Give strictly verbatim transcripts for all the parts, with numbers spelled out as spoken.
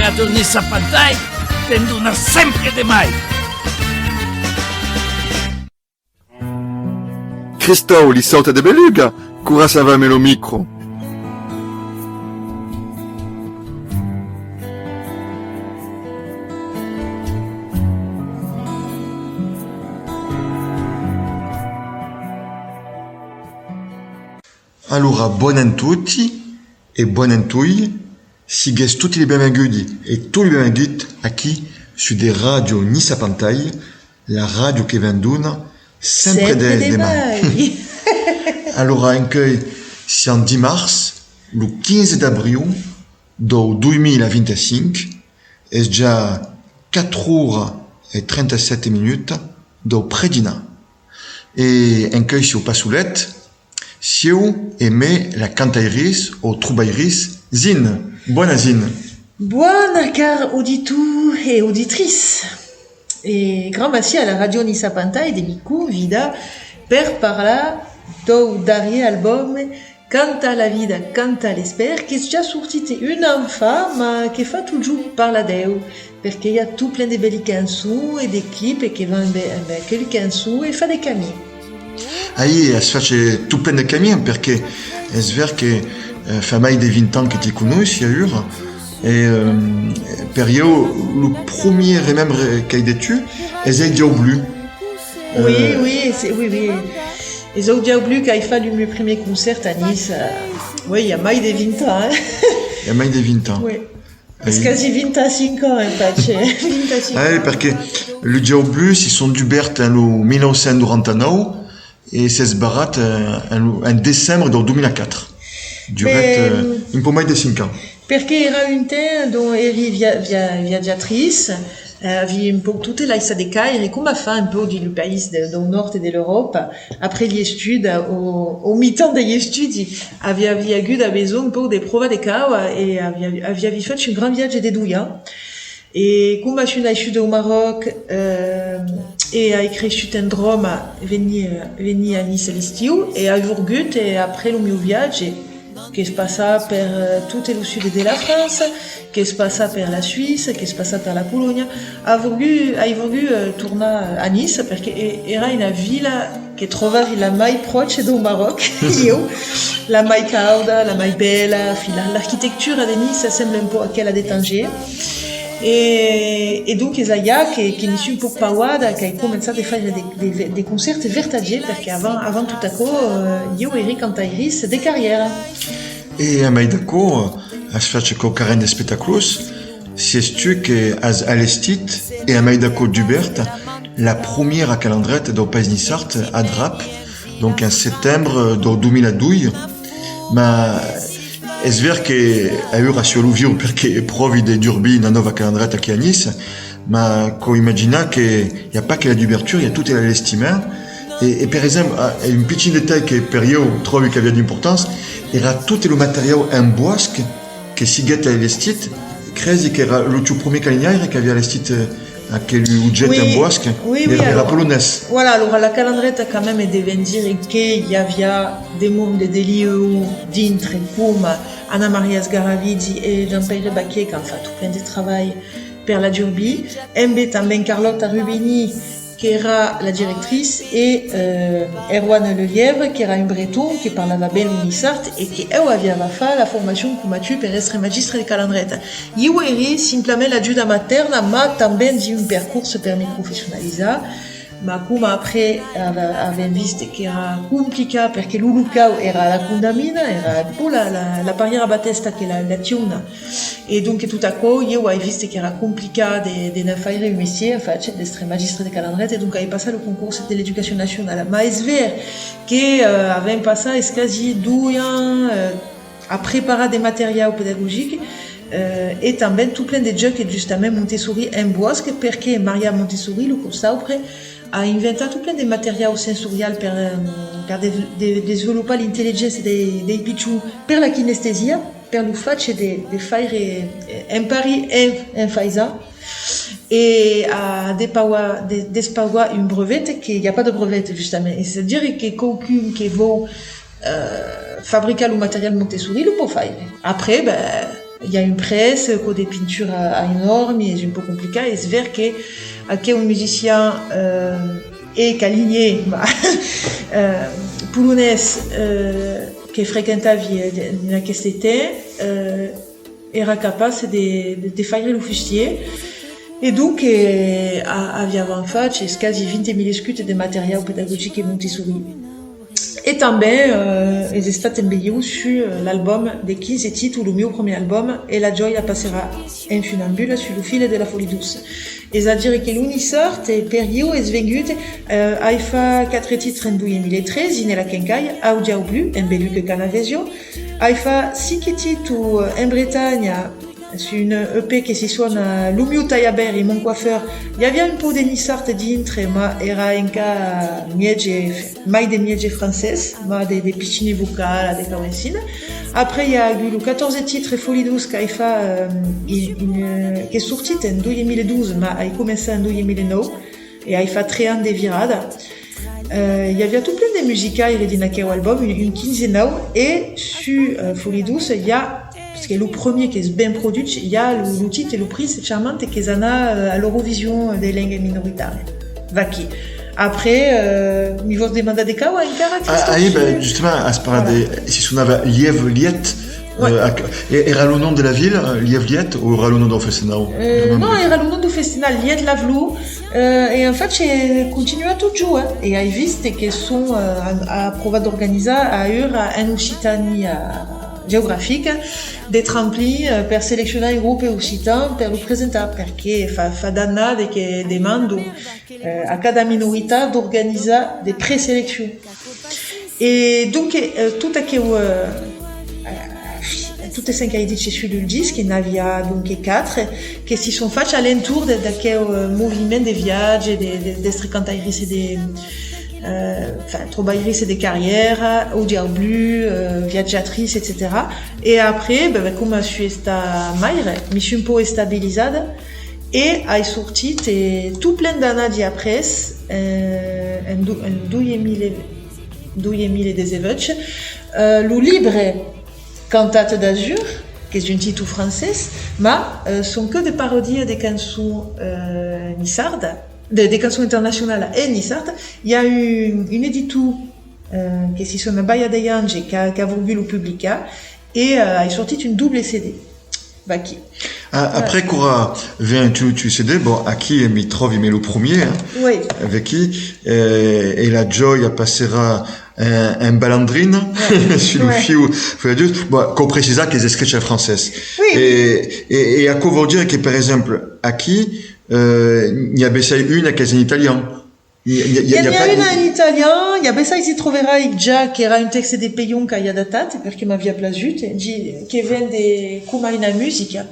Ràdio Niça Pantai te'n dona sempre de mai. Cristòu, li sòrta de beluga, corra savar-me lo micro. Alora, bònan toti e bònan toi, siguètz toti li benvenguts e toi li benvengut aquí sus de Ràdio Niça Pantai, la ràdio que v'en dona sempre de, de mai. Alora, encuei, siam dimars, lo quinze d'abriu dau dos mila vint-e-cinc, es ja quatre oras e trenta-sèt minutas dau predinar. E encuei siáu pas solet, siáu emé la cantairitz o trobairiz Zine. Bòna Zine. Bòna, car auditor e auditritz. E gramací a la Ràdio Niça Pantai de mi convidar per parlar dau darrier album Canta la vida, canta l'espèr, qu'es ja sortit un an fa, ma que fa totjorn parlar d'eu, perque i a tot plen de bèli cançons e de clips e que van embe, embe aqueli cançons e fa de camin. Ai, as fach tot plen de camin, perque es ver que, eh, fa mai de vint ans que ti conoissi, aüra, e, eh, per ieu, lo promier remembre qu'ai de tu es Ai Diau Blu. Oui, eh, oui, c'est, oui, oui. Es Au Diau Blu qu'ai fach lo mieu primier concèrt a Niça. Oui, i a mai de vint ans, hein. I a mai de vint ans. Oui. Es quasi vint-e-cinc ans, en fach. Vint-e-cinc ans. Ah, oui, perque Lu Diau Blu si son dubèrts en lo mila nòu cents noranta-nòu e s'es barrat, eh, en lo, en decembre dau dos mila quatre. Durèt, eh, un pauc mai de cinc ans. Perque èra un temps dont èri via-, via-, viatjatritz, eh, aví un pauc tot laissat de caire, coma fa un pauc dins lo país de, dau nòrd de l'Euròpa, après li estudis, au, au mitan de li estudis, aví, aví agut a besonh un pauc de pròva de caua e aví, aví, aví fach un grand viatge de doi ans. E coma soi naissuda au Maròc, eh, e ai creissut en Dròma, veni, eh, veni a Niça l'estiu, e ai vorgut, e après lo mieu viatge, qu'es passat per, eh, tot lo sud de la França, qu'es passat per la Suïssa, qu'es passat per la Polonha, ai vorgut, ai vorgut, eh, tornar a Niça, perque e-, èra una vila que trobavi la mai pròche dau Maròc, ieu, la mai cauda, la mai bèla, enfin, la, l'arquitectura de Niça sembla un pauc aquela de Tanger. E, e donc es allà que, que mi soi un pauc pauada, qu'ai començat de faire de, de, de concèrts vertadiers, perque avant, avant tot aquò, eh, ieu èri cantairitz de carrièra. E a mai d'aquò, as fach quauquarren d'espectacles, siás tu que as alestit, e a mai d'aquò dubèrt, la promiera calandreta dau País Niçard, Adrap, donc en setembre dau dos mila doi, ma es ver que aüra siáu lo viu perque pròvi de durbir una nòva calandreta aquí a Niça, ma cau imaginar que i a pas que la dubertura, i a tot l'alestiment, e, e per exemple, a, un pichin detalh que per ieu tròbi qu'aviá d'importància, èra tot lo materiau en bòsc que siguèt alestit, cresi qu'èra lo tieu promier calinhaire qu'aviá alestit, eh, aquel objècte en bòsc, oui, oui, èra, èra polonés. Voilà, alora la calandreta quand même es de ben dire que i aviá de monde de l'ieu dintre, coma Anna Maria Sgaravidzi e Jean-Pèire Baquet qu'an fach tot plen de trabalh per la durbir, embe tanben Carlòta Rubini, qu'èra la directritz, e, eh, Erwan Lelièvre, qu'èra un breton que parlava ben lo niçard e que eu aviava fach la formacion coma tu per èstre magistre de calandreta. Ieu èri simplament l'ajuda matèrna, ma tanben dins un percors per me professionalizar. Ma coma après ave-, avèm vist qu'èra complicat, perque lo locau èra a la Condamina, èra un pauc la, la, la parièra batèsta que la, la Tiuna. E donc tot aquò, ieu ai vist qu'èra complicat de, de ne faire un mestier, en fach, d'èstre magistre de calandreta, e donc ai passat lo concors de l'Educacion Nacionala. Ma es ver que, eh, avèm passat es quasi doi ans, eh, a preparar de materiau pedagogic, eh, e tanben tot plen de jòcs, justament, Montessori en bòsc, perque Maria Montessori, lo còp saupre, a inventat tot plen de materiau sensorial per, eh, per de-, de-, desvolopar l'intelligéncia de, dei pichons per la kinestesia, per lo fach de, de faire, eh, emparir en, en faisar, e a depauar, de, despauar un brevet, que i a pas de brevet, justament, es a dire que quauqu'un que vòu, eh, fabricar lo material Montessori, lo pòu faire. Après, ben, I a un prètz, aquò de pintura enòrmi, es un pauc complicat. Es ver que aqueu musician, eh, e calinhièr, ma, eh, polonés, eh, que frequentavi, eh, dins aqueste temps, eh, èra capaç de, de, de faire lo fustièr. E donc, eh, a-, aviavam fach es quasi vint mila escutas de materiau pedagogic e Montessori. E tanben, eh, es estat tanben ieu sus, eh, l'album de quinze títols, lo mieu premier album, E la jòia passarà en funambula sus lo fil de la folie douce. Es a dire que lo Nissart, eh, per ieu, es vengut, eh, ai fach quatre titres en doi mila tres, Ine la quencai, Audiau blu, en Beluc Canavesio, ai fach cinc títols en Bretanha, sus un E P que si sona Lo mieu talhabèr e mon coiffeur. I aviá un pauc de niçard dintre, ma èra encara mièg e, mai de mièg francés, ma de, de pichini vocal, de cauecina. Après, i a agut lo catorze titres Folie Douce qu'ai fach, euh, in, in, euh, qu'es sortit en doi mila dotze, ma ai començat en doi mila nòu. E ai fach tres ans de virada. Euh, i aviá tot plen de musicaire dins aqueu album, un, un quinzenau, e sus, euh, Folie Douce, i a, parce que lo premier qu'es ben produch, i a lo, lo titre, lo Prince Charmant, qu'es anat, euh, a l'Eurovision de lenga minoritària. Vaquí. Après, euh, mi vòs demandar de cauas encara, Christophe? Ah, ah, ben, justament, as parlat de, si sonava Lièvre Lièt, Ouais. Euh, ac-, e-, èra lo nom de la vila, euh, Lièvre Lièt, o èra lo nom dau festenau? Euh, non, èra lo nom dau festenau, Lièt-Lavlou, euh, e en fach, eh, continua totjorn, eh, e ai vist que son, euh, an, a provat d'organizar aüra en Occitània geografica de tremplin, euh, per seleccionar un grop occitan per lo presentar, perque fa, fa d'annadas que demandon, euh, a cada minoritat d'organizar de preseleccions. E donc, euh, tot aqueu, euh, euh, totes cen qu'ai dich sus lo disc, que n'aviá donc quatre, que si son fach a l'entorn de, d'aqueu, euh, moviment de viatge, de, de, d'èstre cantairis e de, euh, enfin, trobairis e de carrièra, Audiau blu, euh, viatjatris, etcetèra. E après, ben, ben, coma soi estat maire, mi soi un pauc estabilizada e ai sortit, eh, tot plen d'annadas après, eh, en do-, en doi mila, doi mila dètz-e-vuech, eh, lo libre Cantatas d'Azur, qu'es un títol francés, ma, eh, son que de paròdias de cançons, eh, niçardas, de, de cançons internacionalas e niçardas. I a un, un editor, eh, que si sona Baia dei Anges, qu'a, qu'a volgut lo publicar, e, eh, ai sortit un doble C D. Vaquí. Ah, après qu'aurà vint un autre C D, bon, aquí, eh, mi tròbi, mès lo premier, hein, oui, avec qui, eh, E la jòia passarà, eh, en balandrina, ouais, sus lo, ouais, fiu, fiu de Dieu. Bon, cau precisar qu'es escrich en francés. Oui. E, e, e aquò vòu dire que, per exemple, aquí, eh, n'i a bessai una qu'es en italian. I, i, i, i a, i a pas una en italian, i a bessai si troverai ja, qu'èra un tèxte de Peyon qu'ai adatat, perque m'aviá plasut, e di-, que ven de Coma una musica,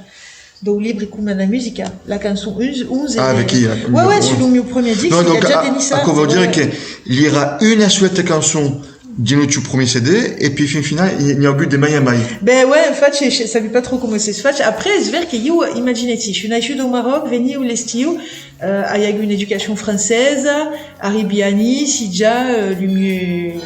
dau libre Coma una musica, la cançon onze, onze. Ah, de, avec qui, là? Ouais, ouais, sus lo mieu premier disc, non, donc, i a ja a, de niçards, aquò vòu dire, ouais, que l'i èra una soleta cançon dins lo tieu premier C D, e puèi fin final, i, n'i a agut de mai en mai. Ben ouais, en fach, je, je, sabi pas trop coma s'es fach. Après, es ver que ieu, imaginatz-i, soi naissut au Maròc, veniu l'estiu, euh, ai agut una educacion francesa, arribi a Niça, ja, euh, lo mieu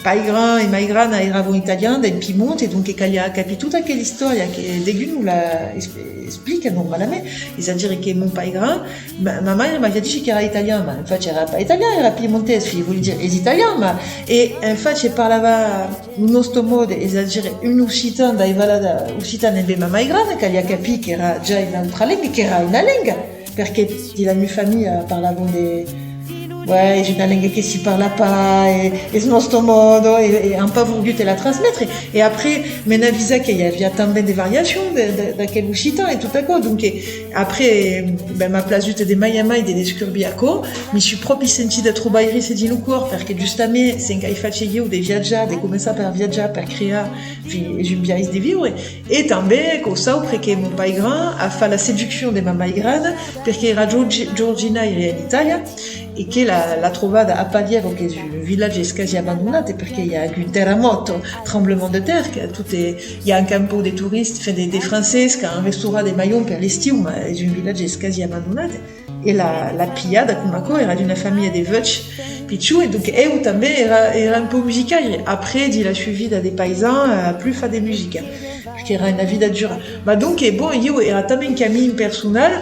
paigran e maigrana èravan italians, del Piemont, e donc caliá capir tota aquela istòria que degun nos la es-, explica normalament. Es a dire que mon paigran, ma, ma maire m'aviá dich qu'èra italian, ma en fach èra pas italian, èra piemontés, fi, vòli dire, es italian, ma, e en fach parlava lo nòste mòde, es a dire un occitan dai valadas occitanas, e ben ma maigrana caliá capir qu'èra ja una autra lenga, qu'èra una lenga, perque dins la mieu familha parlavan de, ouais, es una lenga que si parla pas, e, es nòste mòde, e, e an pas volgut te la transmetre. E après, me n'avisar que i aviá tanben de variacions de, de, d'aquel occitan e tot aquò. Donc, e, après, ben, m'a plasut de mai en mai de descurbir aquò. Mi soi pròpi sentida trobairitza dins lo còr, perque justament, cen qu'ai fach ieu de viatjar, de començar per viatjar, per crear, enfin, es un biais de viure. E tanben, cau saupre que mon paigran a fach la seduccion de ma maigrana, perque èra georgi-, georginaire en Itàlia, e que l'a, l'a trobada a Pagliero, qu'es un vilatge es quasi abandonat, e perque i a agut un terramòt, tremblement de terre, que tot e, i a encara un pauc de toristas, enfin, de, de francés qu'an restaurat de maions per l'estiu, ma es un vilatge es quasi abandonat. E la, la pilhada, coma aquò, èra d'una familha de vuech, pichon, e donc eu tanben èra, èra un pauc musicaire. Après, dins la sua vida de paisan, a plus fach de musica, perque èra una vida dura. Mas donc, e bon, eu èra tanben un camin personal,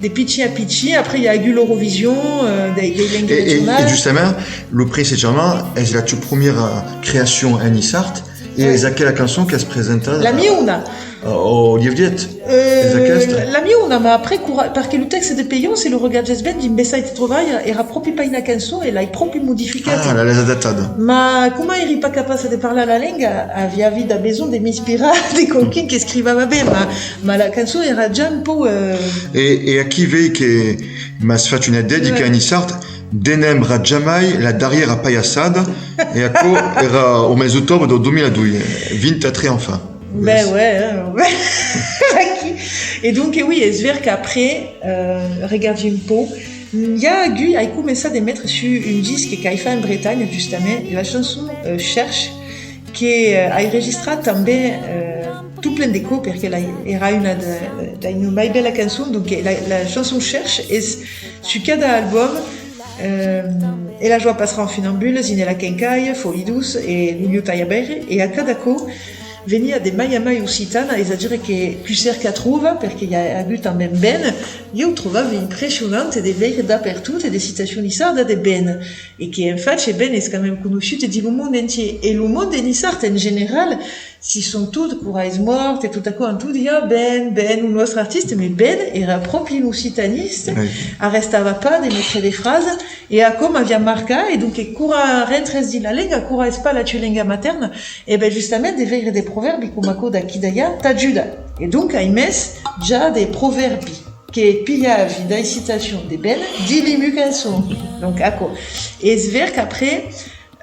de pichin a pichin, après i a agut l'Eurovision, euh, dei, dei lengas regionalas. E, e justament, lo Prince Charmant es la tua promiera creacion en niçard, e es aquela cançon qu'es presentada... La miuna. Au Lièvrièr. Euh, es aquesta? La miuna, mas après, quora, perque lo tèxte de Peyon, se lo regarges ben, dins Bessai te trovaria, èra pròpi pas una cançon, e l'ai pròpi modificat. Ah, l'as adaptada. Mas coma èri pas capaça de parlar la lenga, aviái agut besonh de m'inspirar de quauqu'un qu'escrivava ben, mas, mas la cançon èra ja un pauc, euh... E, e aquí vei que m'as fach una dedica en niçard: de'm lembra jamai la darriera palhaçada, e aquò èra au mes d'octòbre dau dos mila doi, vint-e-tres enfin. Ben ouais, hein, ben, aquí. E donc, oui, es ver qu'après, euh, regardi un pauc, i a agut, ai començat de metre sus un disc qu'ai fach en Bretanha, justament, la chanson, euh, Cherche, que, euh, ai registrat tanben, euh, tot plen de còps, perque la, èra una de, de, de mai bèla cançon, donc la, la chanson Cherche es sus cada album, euh, E la joa passarà en funambula, Zinela Quencalha, Fòli doç e Lo liu talha-veire, e a cada còp venia de mai en mai occitana, es a dire que qui cerca tròva, perque i a agut tanben Ben, eu trobava impressionant de veire dapertot de citacions niçardas de Ben, e que en fach Ben es quand même conoissut dins lo monde entièr, e lo monde niçard en general, si son tot, quora es mòrt e tot aquò, an tot dit: "Ah, Ben, Ben, lo nòstre artista", mas Ben èra pròpi un occitanista, arrestava pas de metre de frasas, e aquò m'aviá marcat, e donc, quora rentres dins la lenga, quora es pas la tua lenga matèrna, e ben, justament, de veire de provèrbis coma aquò d'aquí d'alhà t'ajuda. E donc, ai mes ja de provèrbis que pilhavi dai citacions de Ben dins li mus cançons. Donc, aquò. Es ver qu'après,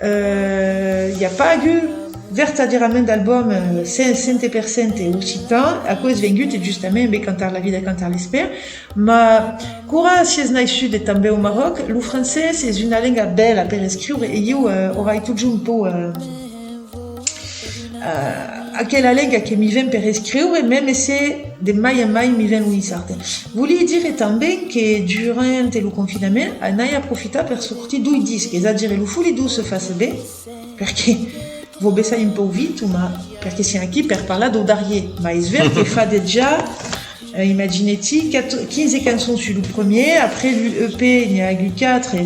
euh, i a pas agut vertadièrament d'album, euh, cent, cent per cent occitan, aquò es vengut, e justament, embe Cantar la vida, cantar l'espèr, mas quora siás naissut e tanben au Maròc, lo francés es una lenga bèla per escriure, e ieu, euh, aurai totjorn un pauc, euh, euh, aquela lenga que mi ven per escriure, meme se de mai en mai mi ven lo niçard. Volii dire tanben que durant lo confinament, n'ai aprofitat per sortir doi discs, es a dire lo Fòli doç fach ben, perque vau bessar un pauc vite, mas perque siam aquí per parlar dau darrier, mas es ver que fa dejà, euh, imagine-ti, quat-, quinze cançons sus lo premier, après l'E P n'i a agut quatre,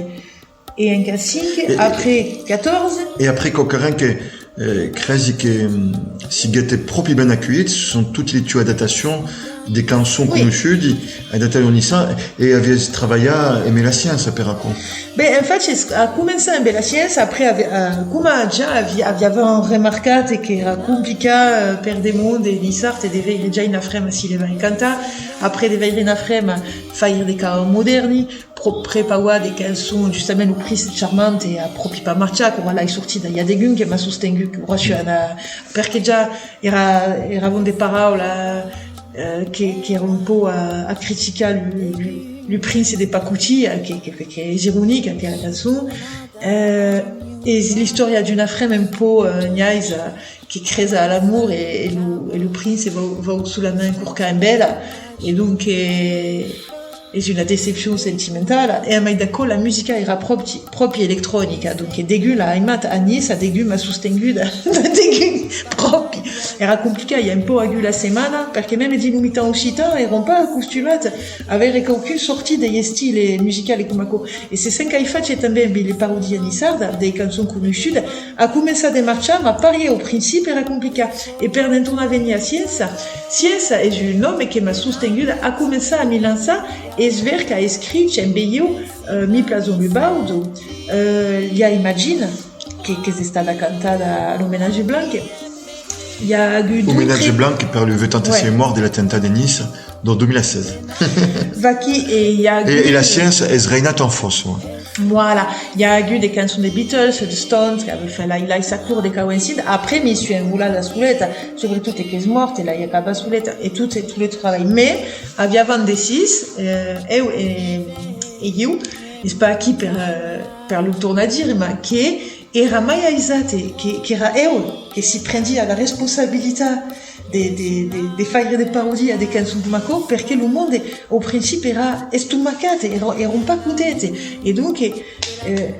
e encara cinc, e, e, après quatòrze. E après quauquarren que, euh, cresi que, hum, siguèt pròpi ben aculhit, son toti li tua adaptacions de cançons conoissudas, adaptadas au niçard, e aviás trabalhat emé la sciença per aquò. Ben, en fach, es, a començar emé la sciença, après, avi-, euh, coma ja avi-, aviavam remarcat qu'èra complicat, euh, per de monde niçard de veire ja una frema si levar e cantar, après de veire una frema faire de cauas modèrni, pro-, prepauar de cançons, justament lo Prince Charmant a pròpi pas marchat, quora l'ai sortit, i a degun que m'a sostengut, quora soi anada, perque ja èra, èra bon de paraulas, euh, que, qu'èra un pauc a, a criticar lo, lo, lo prince de pacotilla, que, que, que es ironic, aquela cançon. Euh, es l'istòria d'una frema un pauc, euh, niaisa, que cresa a l'amor e, e lo, e lo prince vau, vau solament corcar emb ela. E donc, eh, es una decepcion sentimentala. E a mai d'aquò, la musica èra pròpi, pròpi electronica. Donc, degun l'a aimat a Niça, degun m'a sostenguda, degun pròpi. Èra complicat, i a un pauc agut la setmana, perque meme dins lo mitan occitan, èran pas acostumats a veire quauqu'un sortir dei estils musicals coma aquò. E se cen qu'ai fach tanben emb li parodias niçardas, dei cançons conoissudas, a començat de marchar, mas parier au principi èra complicat. E per ne'n tornar venir a Sciença, Sciença es un òme que m'a sostenguda a començar a mi lançar, es ver qu'a escrich emb ieu, euh, Mi plason lu baudo, euh, i a Imagine, que, qu'es estada cantada a l'Omenatge Blanc. I a agut... Omenatge blanc per lo vuitanta-sièis mòrts de l'atemptat de Niça, dau dos mila setze. Vaquí, e i a... E, e la Sciença es reinat en fòrça, ouais. Voilà, i a agut de cançons de Beatles, de Stones, qu'avèn fach la, la, sa cort de cauas ensin. Après, mi soi envolada soleta, subretot qu'es mòrt, e l'ai acabat soleta, e tot, tot lo trabalh. Mas aviavam decis, eh, eu e, e ieu, es pas aquí per, eh, per lo tornar dire, mas que èra mai aisat, que, qu'èra eu que si prendia la responsabilitat de, de, de, de faire de parodias de cançons coma aquò, perque lo monde, au principi, èra estomacat, èra, èran pas contents. E donc, eh, eh,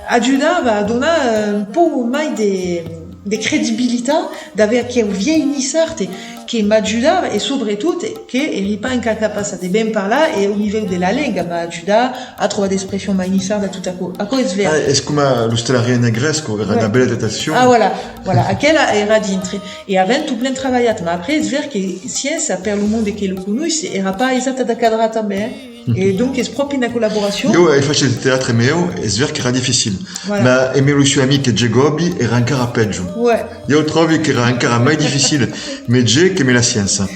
ajudava a donar, eh, un pauc mai de, de credibilitat d'aver aqueu vielh niçard que m'ajudava e, subretot, que èri pas encara capaça de ben parlar, e au nivèu de la lenga m'a ajudat a trobar d'expressions mai niçardas, tot aquò. Aquò es ver. Ah, es coma l'ostalariá negrèsca, èra una bèla adaptacion. Ah, voilà, voilà, aquela èra dintre. E avèm tot plen trabalhat, mas après es ver que Sciença, per lo monde que lo conoisse, èra pas aisat a cadrar tanben, eh? E donc es pròpi una collaboracion. Ieu ai fach de teatre, mès es ver qu'èra dificil. Voilà. Mas emé lo sieu amic Jè Gòbi èra encara pèjor. Ouais. Ieu tròbi qu'èra encara mai dificil, mès Jè qu'emé la Sciença.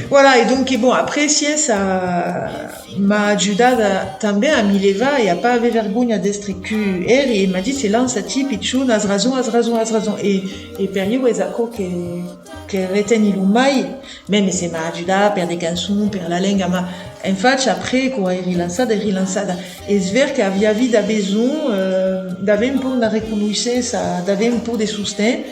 Voilà, e donc, bon, après Sciença m'a ajudada tanben a mi levar e a pas aver vergonha d'èstre cu èri, e m'a dit: "Se lança-ti, pichon, as rason, as rason, as rason." E, e per ieu es aquò que, que reteni lo mai, mème se m'a ajudat per de cançons, per la lenga, mas en fach, après, quora èri lançada, èri lançada. Es ver qu'aviá vida besonh, eh, d'aver un pauc una reconoissença, d'aver un pauc de sosten,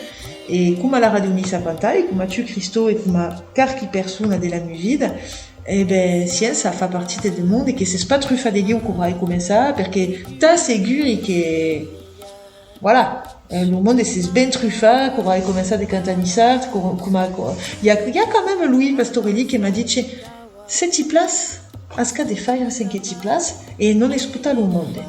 e coma la Ràdio Niça Pantai, coma tu, Cristòu, e coma carqui persona de la mia vida, e ben, Sciença fa partida de monde que s'es pas trufat de ieu quora ai començat, perque t'asseguri que, voilà, eh, lo monde s'es ben trufat quora ai començat de cantar niçard, co-, coma, co-, i a, i a quand même Louis Pastorelli que m'a dit: "Se ti plas, as qu'a de faire cen que ti plas e non escotar lo monde."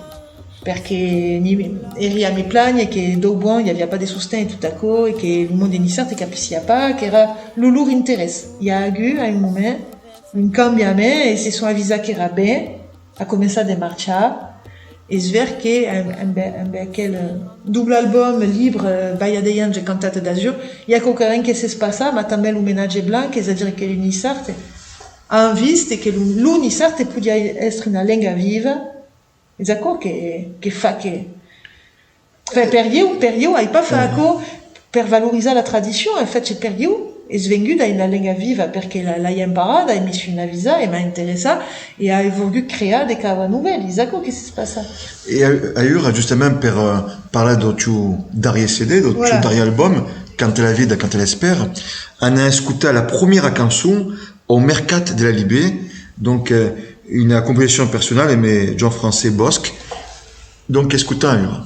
Perque mi, èri a me plànher que dau bòn i aviá pas de sosten e tot aquò, e que lo monde niçard capissiá pas qu'èra lo lor interès. I a agut, a un moment, un cambiament, e se son avisats qu'èra ben, a començat de marchar. Es ver que amb, amb, amb aquel, eh, doble album libre, eh, Balhas de Anges e Cantatas d'Azur, i a quauquarren que s'es passat, mas tanben lo menatge blanc, es a dire que lo niçard, an vist que lo, lo niçard podiá èstre una lenga viva. Es aquò que, que fa que, enfin, per ieu, per ieu, ai pas fach aquò per valorizar la tradicion, en fait, per ieu, es venguda una lenga viva, perque la, l'ai emparada e me soi avisat e m'a interessat e ai volgut crear de cauvas novèlas, es aquò que s'es passat. E a-, aüra, justament, per, eh, parlar dau tieu darrier C D, dau tieu darrier album, Canta la vida, canta l'espèr, anam escotar la promiera cançon, Au mercat de l'Alibè, donc, eh, una composition personala emé Joan-Francés Bòsc. Donc, escotam aüra.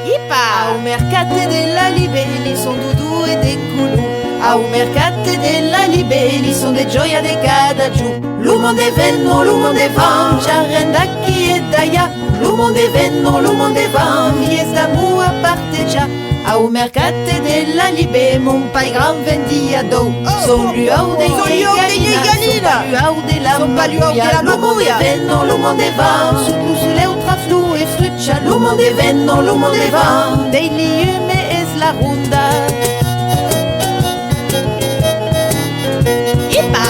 Ipa! Au mercat de l'Alibè, li son dodon e de color. Au mercat de l'Alibè, li son de jòia de cada jorn. Lo monde venon, lo monde van, ja renda aquí e d'alà. Lo monde venon, lo monde van, li es d'amor a partejar. Au mercat de l'Alibè, mon pair grand vendiá d'òus. Son l'uòu de lhèi galina, son pas l'uòu de la magolha. Lo monde venon, lo monde van, sot lo solèu traflon e frucha. Lo monde venon, lo monde van, dei li ume es la ronda. Ipa!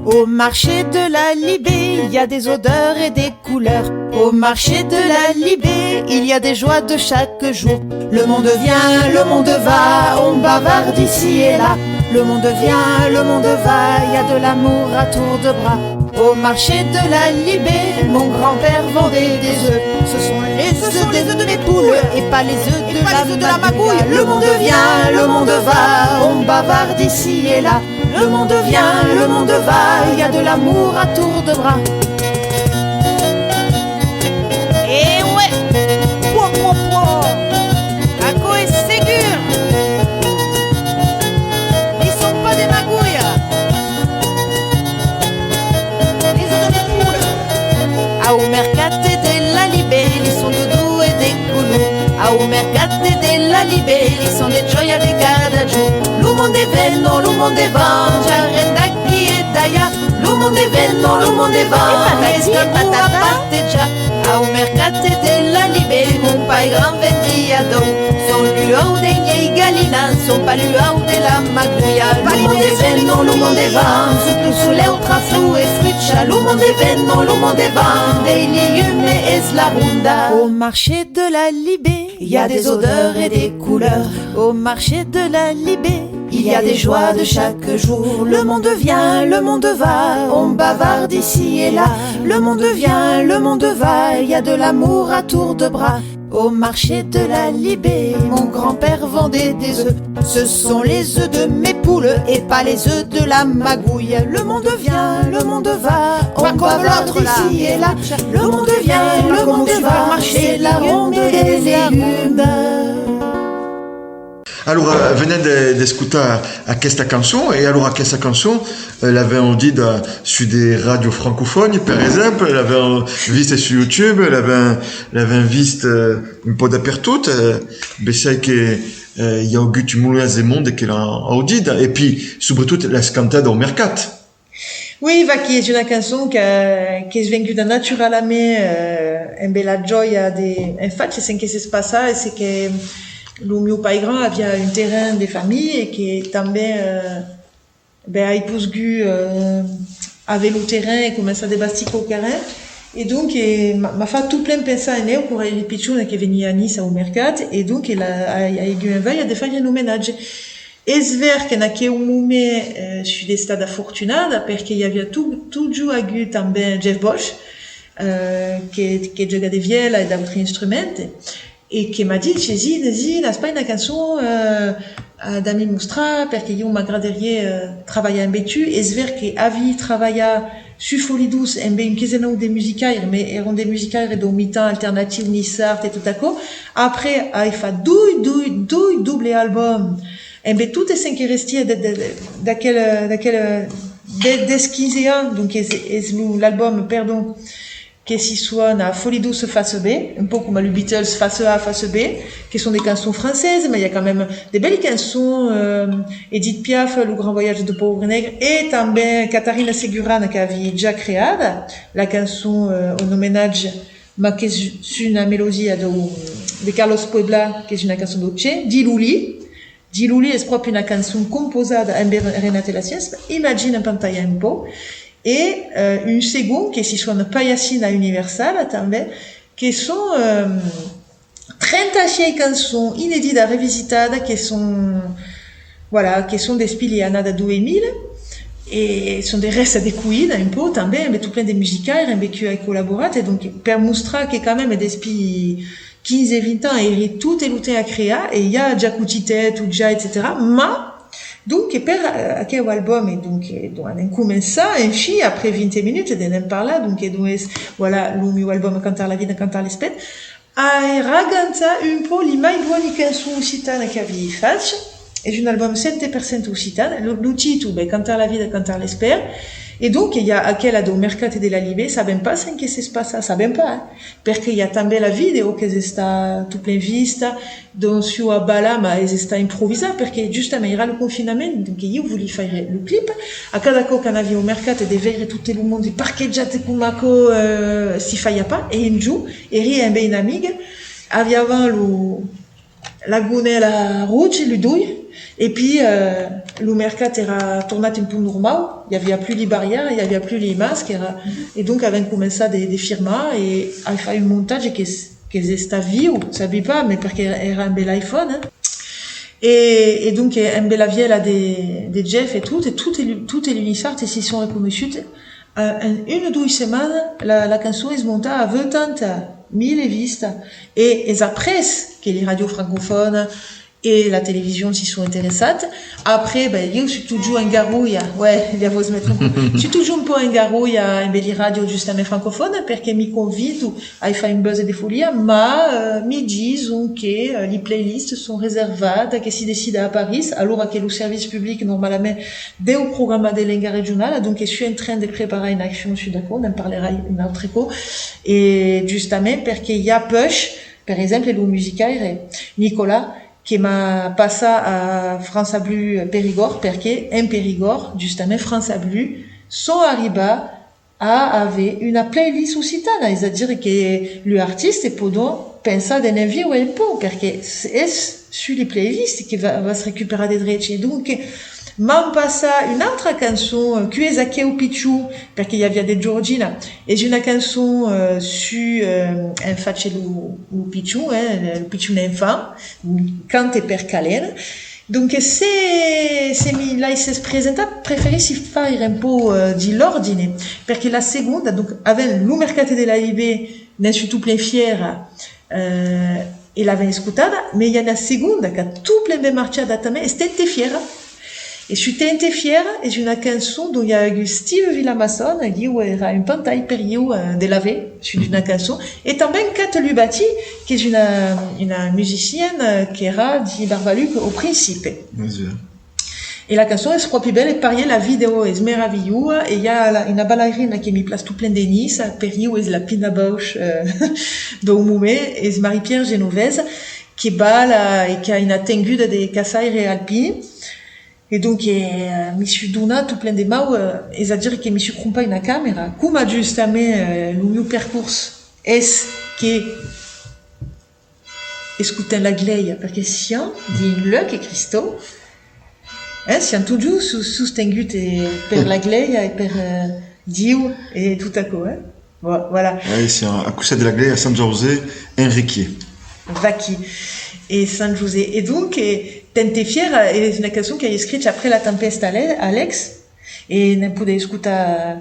Au marché de l'Alibè, il y a des odeurs et des couleurs. Au marché de l'Alibè, il y a des joies de chaque jour. Le monde vient, le monde va, on bavarde ici et là. Le monde vient, le monde va, il y a de l'amour à tour de bras. Au marché de l'Alibè, mon grand-père vendait des œufs. Ce sont les œufs de mes poules et pas les œufs de la magouille. Le monde vient, le monde va, on bavarde ici et là. Le monde vient, le monde va, il y a de l'amour à tour de bras. E ouais! Pua, pua, pua! Aquò es segur! Li son pas de magolha! Li son de pura! Au mercat de l'Alibè, li son dodon e de color. Au mercat de l'Alibè, li son de jòia de cada jorn. Lo monde venon, lo monde van, ja renda aquí e d'alà. Lo monde venon, lo monde van, e patati, e patata. Patata. Au mercat de l'Alibè, mon pair grand vendiá d'òus. Son l'uòu de lhèi galina, son pas l'uòu de la magolha. Lo monde venon, lo monde van, sot lo solèu traflon e frucha. Lo monde venon, lo monde van, dei li ume es la ronda. Au marché de l'Alibè, il y a des odeurs et des couleurs. Au marché de l'Alibè, Il y a des joies de chaque jour. Le monde vient, le monde va, on bavarde ici et là. Le monde vient, le monde va, il y a de l'amour à tour de bras. Au marché de la Libé, mon grand-père vendait des œufs. Ce sont les œufs de mes poules et pas les œufs de la magouille. Le monde vient, le monde va, on bavarde ici et là. Le monde vient, le monde va, c'est la ronde des légumes. Alora, venèm de, d'escotar aquesta cançon, e alora aquesta cançon, eh, l'avèm audida sus de ràdios francofònas, per exemple, l'avèm vista sus YouTube, l'avèm, l'avèm vist, eh, un pauc dapertot, eh, bessai que, eh, i a agut un molonàs de monde que l'a audida, e pi, subretot, l'as cantada au mercat. Oui, vaquí, es una cançon que, qu'es venguda naturalament, eh, embé la jòia de, en fach, es en que s'es passat, es que lo mieu paigran aviá un terren de familha e que tanben, eh, ben, ai posgut, eh, aver lo terren e començar de bastir quauquaren. E donc, eh, m'a, m'a fach tot plen pensar en eu, quora èri pichona, que venia a Niça au mercat, e donc, e la, ai, ai agut enveja de faire un omenatge. Es ver qu'en aqueu moment, eh, soi estada afortunada, perque i aviá to-, totjorn agut tanben Jeff Bosch, eh, que, que jòga de vièla e d'autres instruments, e que m'a dich: «Zina, Zina, as pas una cançon, eh, a, da mi mostrar, perque ieu m'agradariá, eh, trabalhar embé tu.» Es ver que aví trabalhat sus Fòli Doç embé un quinzenau de musicaires, mas èran de musicaires dau mitan alternatiu niçard e tot aquò. Après, ai fach doi, doi, doi dobles albums, embé totes cen que restiá de, de, de, d'aquel, d'aquel, de, dètz quinze ans, donc es, es lo, l'album, perdon, que si sona Fòli Doç face B, un pauc coma lo Beatles face A, face B, que son de cançons francesas, mas i a quand même de bèli cançons, eh, Edith Piaf, Lo Grand Voyage du Pauvre Nègre, e tanben Catarina Segurana qu'aví ja creada, la cançon, eh, en omenatge, mas qu'es una melodia de, de Carlos Puebla, qu'es una cançon dau Che, Diluli, Diluli es pròpi una cançon composada embé Renate Lassiens, imagina pantalhar un pauc, e, eh, un segond que si sona Pallassina Universala tanben, que son, eh, trenta-sièis cançons ineditas revisitadas que son, voilà, que son despí li annada doi mila, e son de rèsta de coïda un pauc tanben, embé tot plen de musicaires embé qui ai collaborat, e donc per mostrar que quand même despí quinze, vint ans, èri tot lo temps a crear, e i a ja Cotitèt, tot ja, etcetèra. Mas, donc, per, eh, aqueu album, e donc, eh, donc, anem començar, enfin, après vint minutas de ne'n parlar, donc, e donc, es, voilà, lo mieu album Cantar la vida, cantar l'espèr, ai ragantat un pauc li mai bòni cançons occitanas qu'aví fach. Es un album cent per cent occitan. Lo, lo títol, ben, Cantar la vida, cantar l'espèr. E donc, i a aquela dau mercat de la Libé, sabèm pas cen que s'es passat, sabèm pas, eh? Perque i a tanben la vidèo qu'es estat tot plen vista, donc siáu a balar, mas es estat improvisat, perque justament èra lo confinament, donc ieu volí faire lo clip. A cada còp qu'anavi au mercat e de veire tot lo monde parquejat coma aquò, eh, si faiá pas, e un jorn, èri embé una amiga, aviavam lo, la gonèla roja, lu doi, e pi, eh, lo mercat èra tornat un pauc normau, i aviá plus li barrièras, i aviá plus li mascas, èra, e donc avèm començat de, de firmar e ai fach un montatge qu'es, qu'es estat viu, sabi pas, mas perque èra embé l'iPhone, eh. E, e donc, eh, embé la vièla de, de Jeff e tot, e totes lu-, totes lu niçards si son reconoissuts. Eh, en una o doi setmanas, la, la cançon es montada a vuitanta mila vistas. E es après que li ràdios francofònas e la television si son interessats. Après, ben, ieu soi totjorn en garolha. Ouais, li vau metre un pauc. Soi totjorn un pauc en garolha embé li ràdios justament francofònas, perque mi convidan, ai fach un buzz de folia, mas, eh, mi dison que, eh, li playlists son reservadas, que si decida a París, alora que lo servici public normalament deu programar de lenga regionala, donc soi en tren de preparar una accion sus d'aquò, ne'n parlerai un autre còp, e justament perque i a puèi, per exemple, lo musicaire Nicolas, que m'a passat a France Bleu Perigòrd, perque en Perigòrd, justament, France Bleu son arribats a aver una playlist occitana, es a dire que lu artistes pòdon pensar de ne'n víver un pauc, perque es sus li playlists que va, vas recuperar de drechi. E donc, m'an passat una autra cançon, eh, Qui es aqueu pichon, perque i aviá de Georgina, es una cançon, eh, sus, eh, en fach lo, lo pichon, eh, lo pichon enfant, cante per Calena, Donc, se, se mi laisses presentar, preferissi faire un pauc, eh, dins l'òrdine, perque la segonda, donc, avèm lo mercat de l'A I B, n'en soi tot plen fièra, eh, e l'avèm escotada, mas i a una segonda qu'a tot plen ben marchada tanben, es Tente Fièra. E sus Tente Fièra es una cançon dont i a agut Steve Vilamassona, ieu èra un pantai per ieu, eh, de l'aver sus una cançon, e tanben Cat Lubati, qu'es una, una musiciana, eh, qu'èra dins Barbaluc au principe. Bien sûr. E la cançon es pròpi bèla, e parièr la vidèo es meravilhosa, e i a la, una balairina que mi plas tot plen de Niça, per ieu es la Pina Bausch, eh, dau moment, es Marie-Pierre Genovese, que bala e qu'a una tenguda de caçaire alpin. E donc, eh, mi soi donat tot plen de mau, eh, es a dire que mi soi crompat una camèra, coma justament, eh, lo mieu percors es que escotam la glèia, perque siam dins Luc e Cristòu, eh, siam totjorn sos-, sostenguts, eh, per la glèia e per, eh, Dieu e tot aquò, eh. Vo-, voilà. Ah, e siam a costat de la glèia, a Sant Jauze, en Requier. Vaquí. E Sant José. E donc, eh, Tente Fièra es una cançon qu'ai escrich après la tempèsta, Ale-, Alex, e ne'n podèm escotar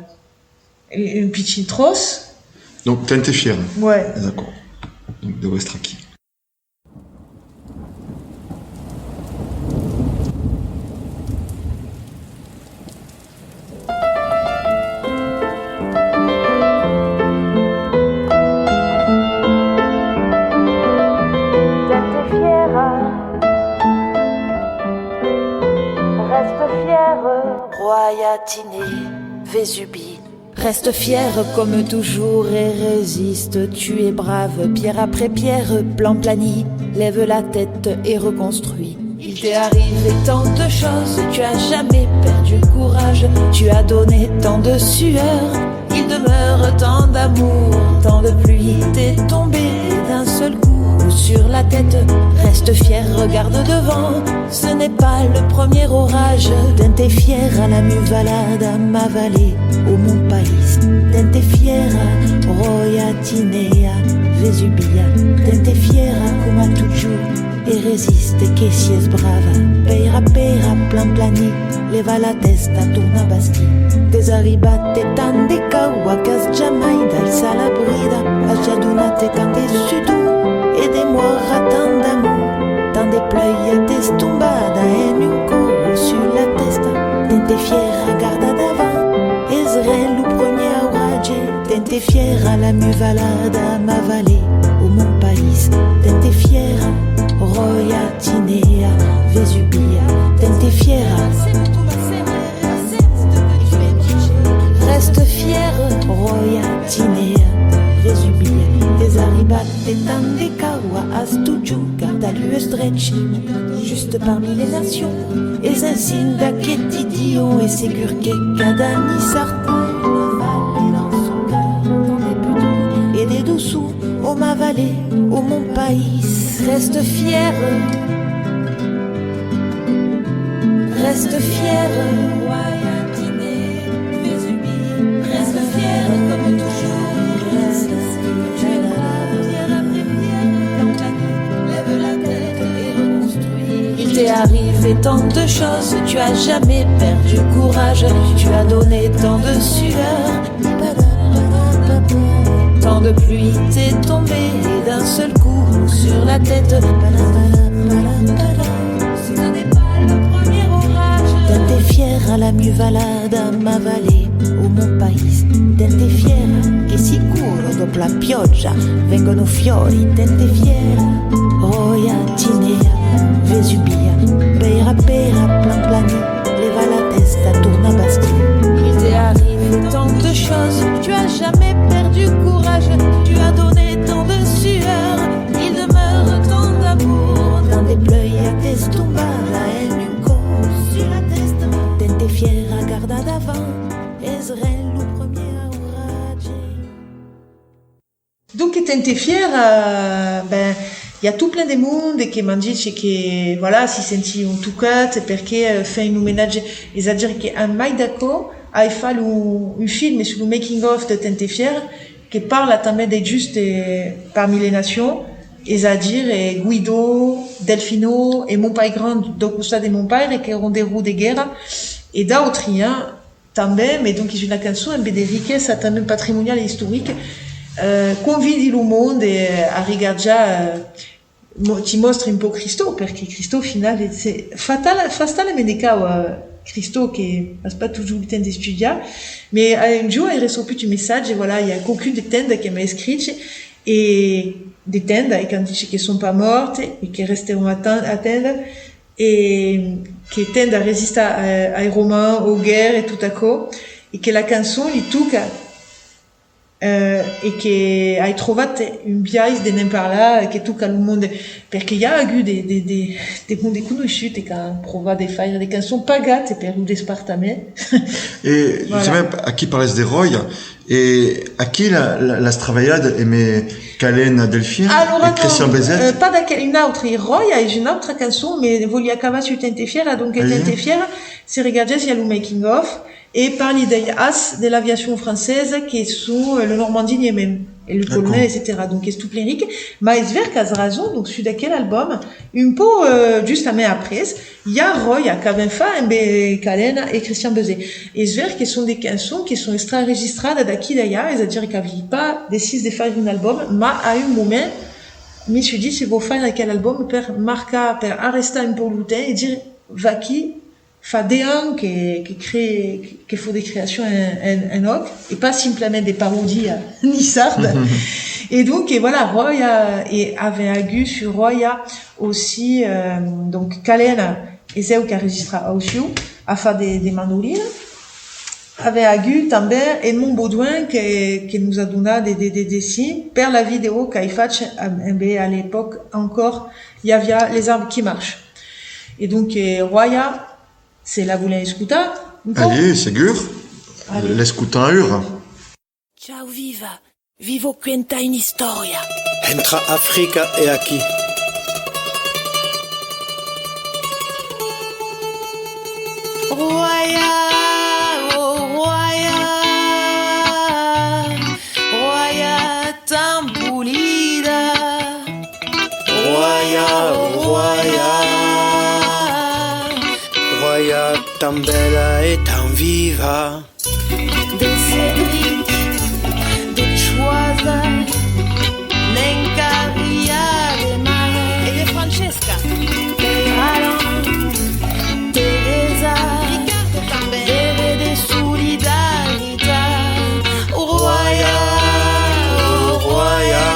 un, un pichin tròç. Donc, Tente Fièra. Ouais. D'accord. Donc, deu èstre aquí. Tente fièra, reste fière. Ròia, Tinèa, Vesubi. Reste fière comme toujours et résiste. Tu es brave, pierre après pierre, plan plani. Lève la tête et reconstruis. Il t'est arrivé tant de choses, tu as jamais perdu courage. Tu as donné tant de sueur, il demeure tant d'amour. Tant de pluie t'est tombé d'un seul coup sur la tête. Reste fière, regarde devant, ce n'est pas le premier orage. Tente fièra, la mieu valada, ma vallée, o mon país. Tente fièra, Ròia, Tinèa, Vesubia. Tente fièra, coma totjorn, e resiste, que siás brava. Pèira, pèira, plan plani, lèva la tèsta, torna bastir. T'es arribat e tant de caua, qu'as jamai d'alçar la brida. As ja donat e tant de sudor e de mòra, tant d'amor. Tant de plueia t'es tombada en un còp sus la tèsta. Tente fièra, garda davant, es ren lo premier auratge. Tente fièra, la mieu valada, ma vallée, o mon país. Tente fièra, Ròia, Tinèa, Vesubia. Tente fièra. Reste fière, Ròia, Tinèa, Vesubia. T'es arribat e tant de caua, as totjorn gardat l'uèlh drech, juste parmi les nations. Es un signe d'aqueth idioma, e segur que cada niçard a una vallée dans son cœur. E de doçor, o ma vallée, o mon país. Reste fière. Reste fière. Reste fière comme toujours. Il t'est arrivé tant de choses, tu as jamais perdu courage, tu as donné tant de sueur. Tant de pluie t'est tombée d'un seul coup sur la tête. Tente fièra, la mieu valada, ma vallée, o mon país. Tente fièra, que sicuro dòp la piòja vengon o fiòri. Tente fièra, Ròia, Tinèa, Vesubia. Pèira, pèira, plan plani, lèva la tèsta, torna bastir. Il t'est arrivé tant de choses, tu as jamais perdu courage, tu as donné tant de sueur, il demeure tant d'amour. Tant de plueia t'es tombada en un còp sus la tèsta. Tente fièra, garda davant, es ren lo premier auratge. Donc, Tente fièra, ben, i a tot plen de monde que m'an dich que, voilà, si sentián tocats, perque, eh, fan un omenatge, es a dire que en mai d'aquò, ai fach lo, un film sus lo making of de Tente fièra, que parla tanben de just, eh, parmi les nations, Es a dire, eh, Guido, Delfino e mon pair grand dau costat de mon paire, qu'èron de Rode Guerra, e d'autri, hein, tanben, mas donc es una cançon emb de riquesa tanben patrimoniala e istorica. Eh, convidi lo monde, eh, a regarjar, eh, mo-, ti mòstre un pauc Cristòu, perque Cristòu, au final, es, se, fa tal-, fas talament de causas, eh, Cristòu, que as pas totjorn lo temps d'estudiar, mas, eh, un jorn ai recebut un messatge, voilà, i a quauqu'un de Tenda que m'a escrich, e de Tenda, e qu'an dich que son pas mòrts, e que restèron a Ten-, a Tenda, e que Tenda resista, eh, ai Romans, au guerra e tot aquò, e que la cançon li toca, eh, e que ai trovat un biais de ne'n parlar, que toca lo monde, perque i a agut de, de, de, de monde conoissut e qu'an provat de faire de cançons pagadas per lo despartament. E, voilà, justament, aquí parles de Ròia, e aquí la, la, l'as trabalhada emé Calena Delfier e Christian Bezet? Alora, non, eh, pas d'aquel, un autre, e Ròia es una autra cançon, mas vòli acabar sus Tenta e Fiera, donc Tenta e Fiera, se regargètz, i a lo making of, e parli dei As de l'aviacion francesa, que son, eh, lo Normandie Niemen, e lo colonèl, etcetèra. Donc es tot plen ric, mas es ver qu'as rason, donc sus d'aquel album, un pauc, eh, justament après, i a Ròia, qu'avèm fach emb Calena e Christian Bezet. Es ver que son de cançons que son extraregistradas d'aquí d'alà, es a dire qu'aviái pas decis de faire un album, mas a un moment, mi soi dit, se vau faire aquel album per marcar, per arrestar un pauc lo temps e dire, vaquí, fa dètz ans que, que cree, que, que fau de creacion en, en, en òc, e pas simplament de paròdia niçarda. E donc, e voilà, Ròia, e avèm agut sus Ròia aussi, euh, donc, Calena, es eu qu'a registrat Auciu, a fach de, de mandolina. Avèm agut tanben Edmond Baudouin que, que nos a donat de, de, de dessin per la vidèo qu'ai fach amb, emb, a l'epòca encara i aviá Les Arbres qui marchent. E donc, eh, Ròia, se la volèm escotar un pauc? Allez, segur. Allez. L'escotam aüra. Ciao viva, vi vau cuentar una istòria. Entre Africa e aquí. Ròia, oh Ròia, Ròia tan polida. Ròia, oh Ròia, Ròia tan bèla e tan viva. De Cédric, de Choisa, ne'n caliá de mai. E de Francesca. Peiralan, Teresa, Ricardo tanben. Deve de solidaritat. Ròia, oh Ròia,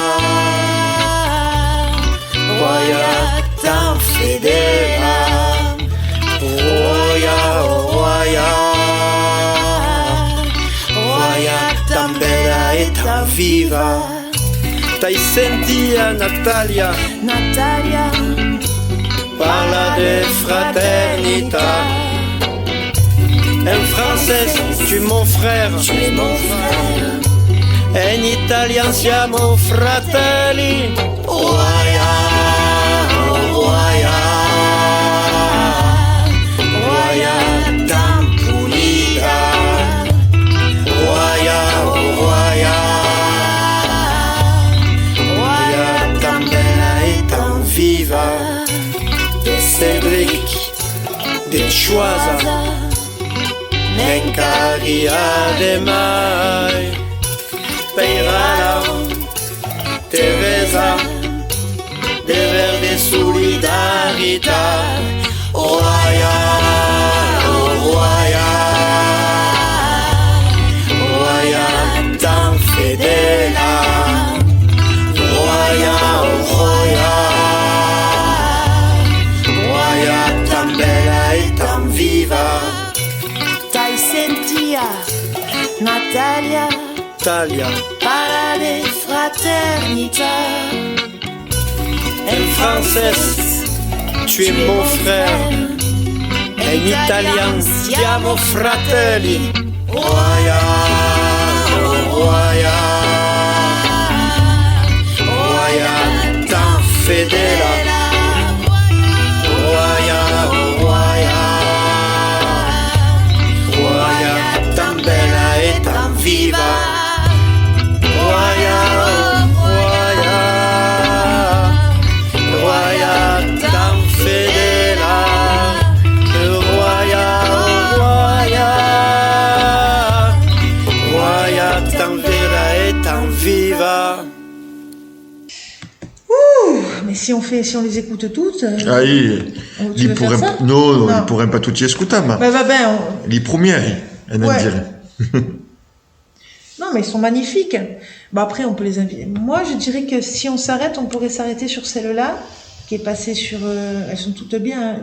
Ròia tan fedèla. Ròia, oh Ròia, Ròia tan bèla e tan viva. T'ai sentia, Natàlia, Natàlia, parlar de fraternitat. En francés, tu es mon frère. Tu es mon frère. En italian, siamo fratelli. Ròia, oh Ròia, Ròia tan polida. Ròia, oh Ròia, Ròia tan bèla e tan viva. De Cédric, de Choisa, ne'n caliá de mai. Peiralan, Teresa, dever de solidaritat. Ròia, oh Ròia, Ròia tan fedèla. Ròia, oh Ròia, Ròia tan bèla e tan viva. T'ai sentia, Natàlia, Natàlia, parlar de fraternitat. En francés, tu es mon frère. En italian, siamo fratelli. Ròia, oh Ròia, Ròia tan fedèla. Ròia, oh Ròia, Ròia tan bèla e tan viva. Ròia, oh Ròia, Et si on fait, si on les écoute toutes, euh, Ah, i, oh, tu li veux faire pourrem, ça? Non, non, Non. Li pourrem pas tuti escotar, ma Ben, va ben, on li promieri, en Ouais. Dire. Non, mais ils sont magnifiques. Bah, après, on peut les inviter. Moi, je dirais que si on s'arrête, on pourrait s'arrêter sur celle-là, qui est passée sur, euh, elles sont toutes bien, hein.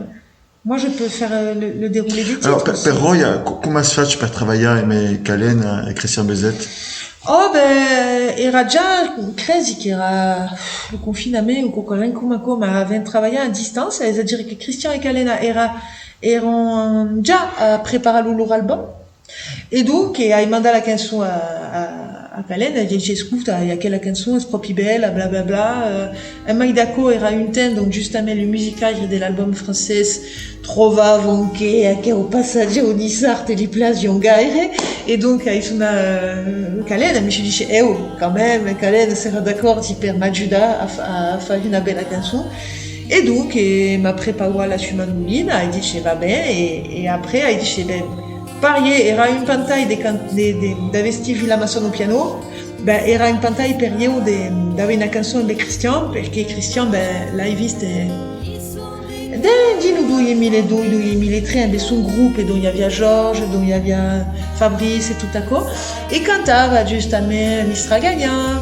Moi, je peux faire, euh, le, le déroulé des titres Alors, per, aussi. Per Ròia, co-, coma as fach per trabalhar emé Calena e Christian Bézet? Oh, ben, era ja, cresi qu'era lo confinament o quauquaren coma aquò, ma avèm trabalhat a distància, es a dire que Christian e Calena era, èran ja a preparar lo lor album. E donc, eh, ai mandat la cançon a, a, a Calena, e ai dit: escota, i a aquela cançon, es pròpi bèla, bla, bla, bla. Euh, en mai d'aquò, era un temps, donc, justament, lo musicaire de l'album francés trovavan que aqueu passatge au niçard li plasiá gaire, e donc, ai sonat, euh, Calena, me soi dit: eu, quand même, Calena serà d'acòrdi per m'ajudar a fa-, a far una bèla cançon. E donc, eh, m'a prepauat la sua mandolina, ai dit: va ben, e, e après, ai dit: ben, Parier, era un pantai de can-, de, de, d'avestir Vilamasson au piano, ben, era un pantai per ieu de, d'aver una cançon emé Christian, perque Christian, ben, l'ai vist, eh, de, dins lo doi mila doi, doi mila tres, emé son grop, e donc i aviá Georges, donc i aviá Fabrice e tot aquò, e cantava justament Mistragagnat,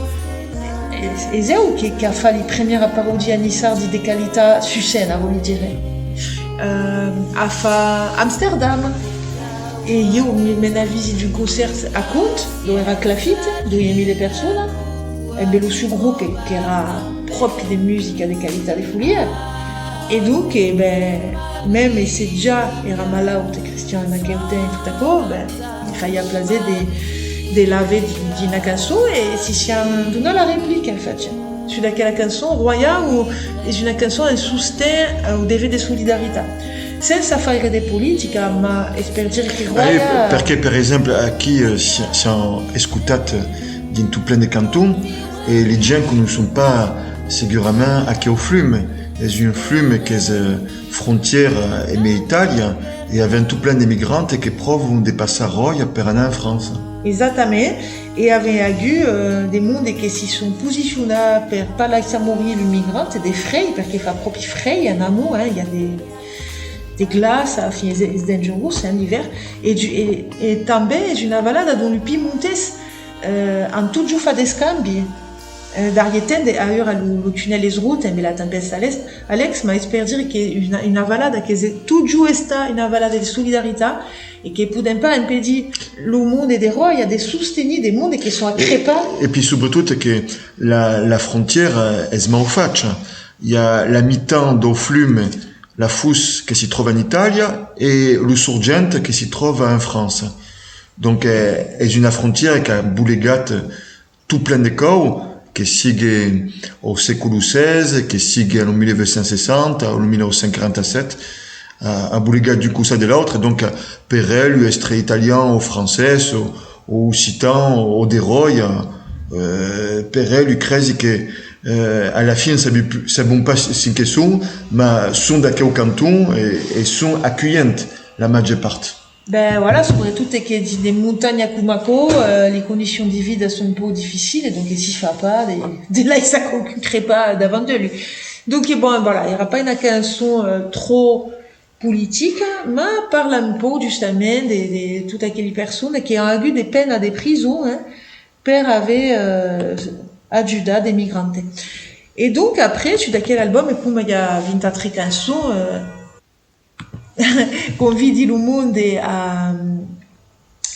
Es, es eu que, qu'a fach li premiera paròdia niçardi de qualitat sus scèna, vòli dire. Euh, a fach Amsterdam. E ieu me, me n'avisi d'un concèrt a Cont, dont era Clafit, doi mila personas, emé lo seu grop, qu'era pròpi de musica de qualitat de folia. E donc, e ben, mème se ja era malaut, Christian, en aqueu temps, tot aquò, ben, Me fasiá plaser de, de l'aver dins, dins una cançon, e si siam donat la replica, en fait, sus d'aquela cançon, Ròia, o, es una cançon en sosten au dever de solidaritat. Sensa faire de politica, ma es per dire que Ah, e Ròia... Perque, per exemple, aquí, eh, si, si an escotat, eh, dins tot plen de cantons, e li gents conoisson pas segurament aqueu flum. Es un flum qu'es, eh, frontièra emé Itàlia, e avèm tot plen d'emigrants que pròvan de passar Ròia per anar en França. Exactament, e avèm agut, euh, de monde que si son posicionats per pas laissar morir l'emigrant, de freg, perque fa pròpi freg en amont, hein, i a de, de glaça, enfin, es, es dangerós, hein, l'ivèrn, e, du, e, e tanben es una valada dont lo pimontés, euh, an totjorn fach d'escambi. Eh, darrier temps, de, aüra lo, lo tunèl es rot emé la tempèsta Alex, Alex, ma es per dire que una, una valada qu'es totjorn estat una valada de solidaritat e que podèm pas impedir lo monde de Ròia de sostenir de monde que son a crepar. E, e pi, subretot, que la, la frontièra es mau facha. I a la mitan dau flum, la fos, que si tròva en Itàlia e lo sorgent que si tròva en França. Donc, eh, es una frontièra qu'a bolegat tot plen de còups, que sigue au sècolo setze, que sigue en lo mila vuech cents seissanta o lo mila nòu cents quaranta-sèt, a, a bolegat d'un costat de l'autre. Donc, per el, èstre italian o francés o, o occitan o de Ròia, eh, per el, cresi que, eh, a la fin, sabon pu-, sabon pas cen que son, ma son d'aqueu canton e, e son aculhents la màger part. Ben, voilà, subretot que dins de montanhas coma aquò, eh, li condicions de vida son un pauc dificiles, donc si fa pas de, de laissar quauqu'un crepar davant de lu. Donc, bon, voilà, èra pas una cançon, eh, tròp politica, ma parla un pauc justament de, de tot aqueli personas que an agut de penas de prison, hein, per aver, eh, ajudat d'emigrants. E donc, après, sus d'aquel album, e coma i a vint-e-tres cançons, eh, convidi lo monde a,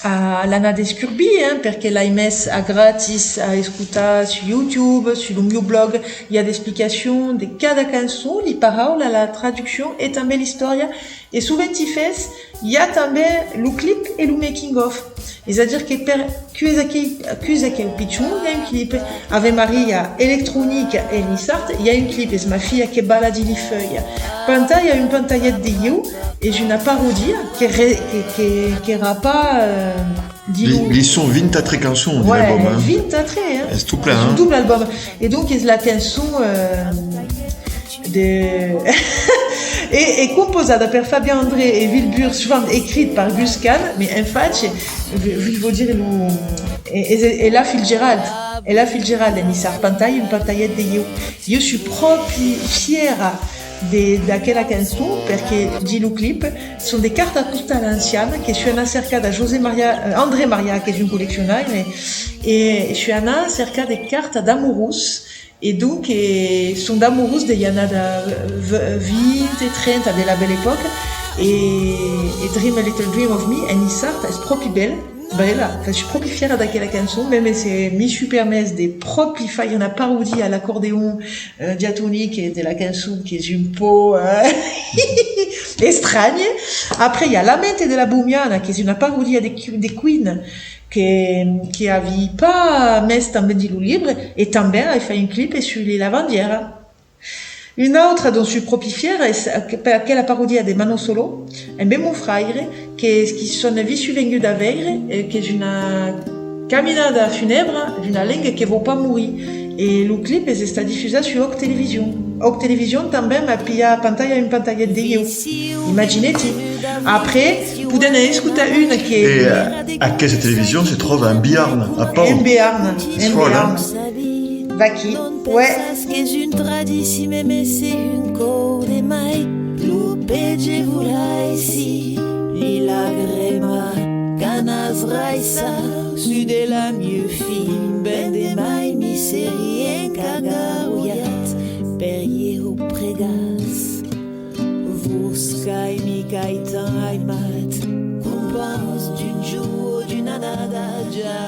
a l'anar descurbir, hein, perque l'ai mes a gratis a escotar sus YouTube, sus lo mieu blog, i a d'explicacions de cada cançon, li paraulas, la traduccion e tanben l'istòria. E sovent i fes, i a tanben lo clip e lo making of. Es a dire que per, que's aquel, que's aquel pichon, i a un clip, Ave Maria, electronic e niçard, i a un clip, es ma filha que bala dins li fuelhas. Pantai, i a un pantalhet de ieu, es una parodia que re-, que, que, qu'èra pas, eh, dins li, lo li son vint-e-tres cançons, dins l'album, hein. Ouais, vint-e-tres, hein. Es tot plen, hein. Es un doble album. E donc es la cançon, eh, de, e, e composada per Fabien André e Wilbur Swann, escrit per Gus Kahn, mai en fach, vi, vi vau dire lo, e, e, e la Fitzgerald. E la Fitzgerald en niçard, Pantalha, un pantalhet de ieu. Ieu soi pròpi fièra de, d'aquela cançon, perque dins lo clip son de cartas postala ancianas que soi anada cercar a José Maria, eh, André Maria, qu'es un colleccionaire, e, e soi anada cercar de cartas d'amorós, e donc, eh, son d'amorós de l'annada v-, vint e trenta de la Belle Époque, e, e Dream a Little Dream of Me en niçard, es pròpi bèl. Bèla, enfin, soi pròpi fièra d'aquela cançon, mème se mi soi permés de pròpi faire una parodia a l'acordeon, eh, diatonic de la cançon, qu'es un pauc, eh, estranha. Après, i a Lament de la Bomiana, qu'es una parodia de, de Queen, que, que aviái pas mes tanben dins lo libre, e tanben ai fait un clip sus li lavandièras. Una autra dont soi pròpi fièra es aqu-, per aquela parodia de Manon Solo, Embé mon fraire, que, qui son vissuts venguts a veire, eh, qu'es una caminada funèbra d'una lenga que vòu pas morir. E lo clip es estat difusat sus Òc Television. Òc Television tanben m'a pilhat Pantalha, un pantalhet de ieu. Imaginetz-i. Après, podèm escotar una que... E, eh, aquesta television se tròba en Biarn, a Pau. En Biarn, en Biarn. Vaquí, ouais. Qu'es un tradici, mème se un còu de mai, lo pege volaissi, li lagrema, canas raissa, su de la mieu fin, ben de mai mi seri encagarolhat, per ieu pregas. Vos qu'ai mi qu'ai tant aimat, companhs d'un jorn o d'una annada, ja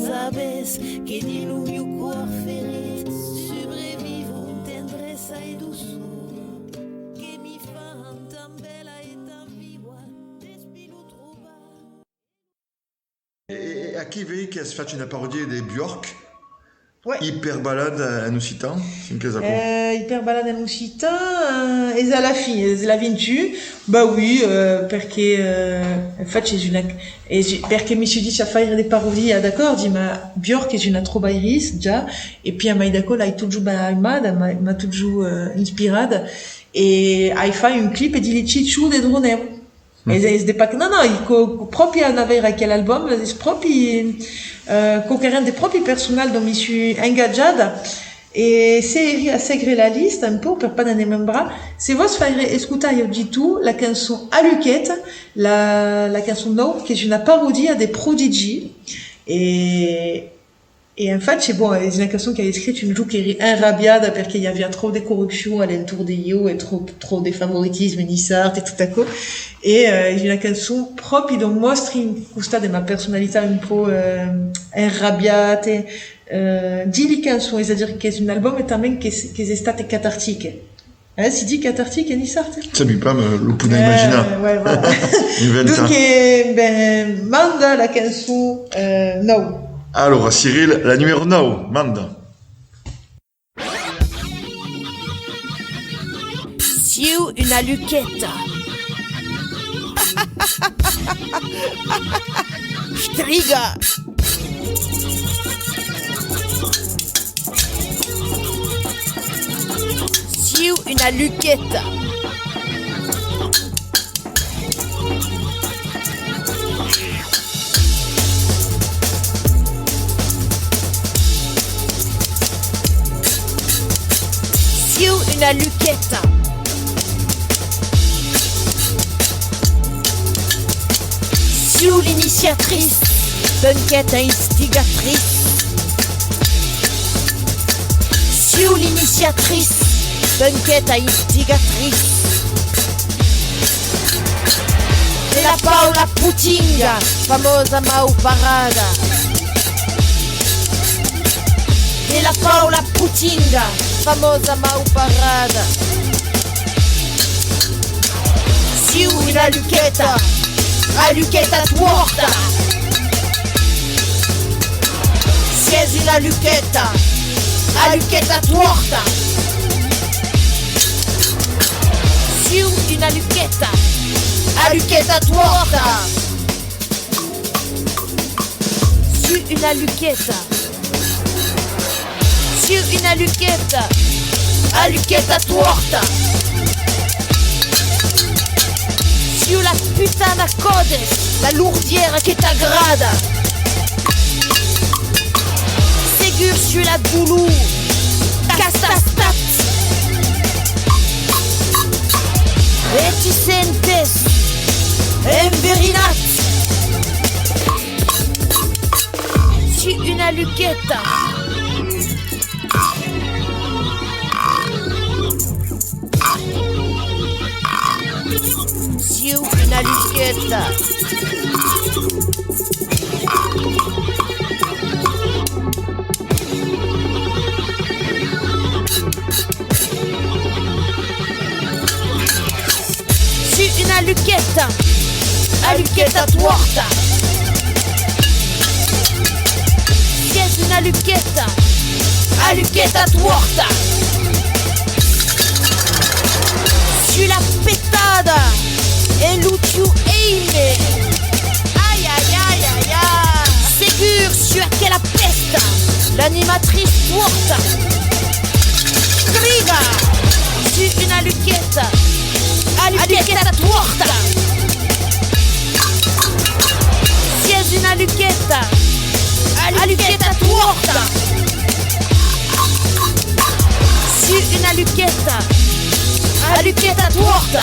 sabes que dins lo mieu còr ferit subrevivon tendressa e doçor, que mi fan tan bèla e tan viva, despí lo trobar. E, e, e aquí vei qu'as fach una parodia de Björk, ouais. Hyperbalade en occitan, quin qu'es aquò? Euh, Hyperbalade en occitan, euh, es a la fin, es la vint-e-un. Bah oui, euh, perque, euh, en fait, es una, es, perque mi soi dit a faire de parodias, d'acòrdi, ma Björk es una trobairís, ja, e pi a mai d'aquò, l'ai totjorn ben aimada, m'a, m'a totjorn, euh, inspirada, e ai fait un clip dins li Chichou de Droneu. Es, es de pas, non, non, i co, co, pròpi a veire aquel album, es pròpi, euh, quauquarren de pròpi personal dont mi soi engatjada. E se eri a segre la lista un pauc per pas ne desmembrar, se vòs faire escotar ieu ditó la cançon Aluqueta, la, la cançon nòu, qu'es una parodia de Prodigy. E E en fait, bon, es una cançon qu'ai escrit un jorn qu'eri enrabiada perque i aviá tròp de corrupcion a l'entorn de ieu e tròp, tròp de favoritisme niçard e tot aquò. E, euh, es una cançon pròpi dont mòstri un costat de ma personalitat un pauc, euh, enrabiat e, euh, dins li cançons, es a dire qu'es un album tanben qu'es, qu'es estat catartic. Eh, si ditz catartic en niçard? Sabi pas, mas lo podèm imaginar. Euh, ouais, voilà. Inventar. Donc, euh, ben, manda la cançon, euh, nòu. Alora, Cyril, la numèro nòu, manda. Siáu una luqueta. Striga! Siáu una luqueta. Siáu una luqueta. Siáu l'iniciatritz, penqueta instigatritz. Siáu l'iniciatritz, penqueta instigatritz. De la Paula Potinga, famosa mauparada. De la Paula Potinga, famosa mauparada. Siáu una luqueta, a luqueta tuòrta. Siás una luqueta, a luqueta tuòrta. Siáu una luqueta, a luqueta tuòrta. Siáu una luqueta. Siáu una luqueta, a luqueta tuòrta. Siáu la putana còdes, la lordièra que t'agrada. Siáu Sus la dolor, qu'as tastat, reticentes, enverinat. Sus una luqueta. Sus una luqueta. Sus una luqueta. A luqueta tuòrta. Siás una luqueta. A luqueta tuòrta. Sus la petada. En lo tieu èime. Ai, ai, ai, ai, ai. Segur, sus aquela pèsta. L'animatritz tuòrta. Criga! Sus una luqueta. A luqueta tuòrta. Siás una luqueta. A luqueta tuòrta. Sus una luqueta. A luqueta tuòrta.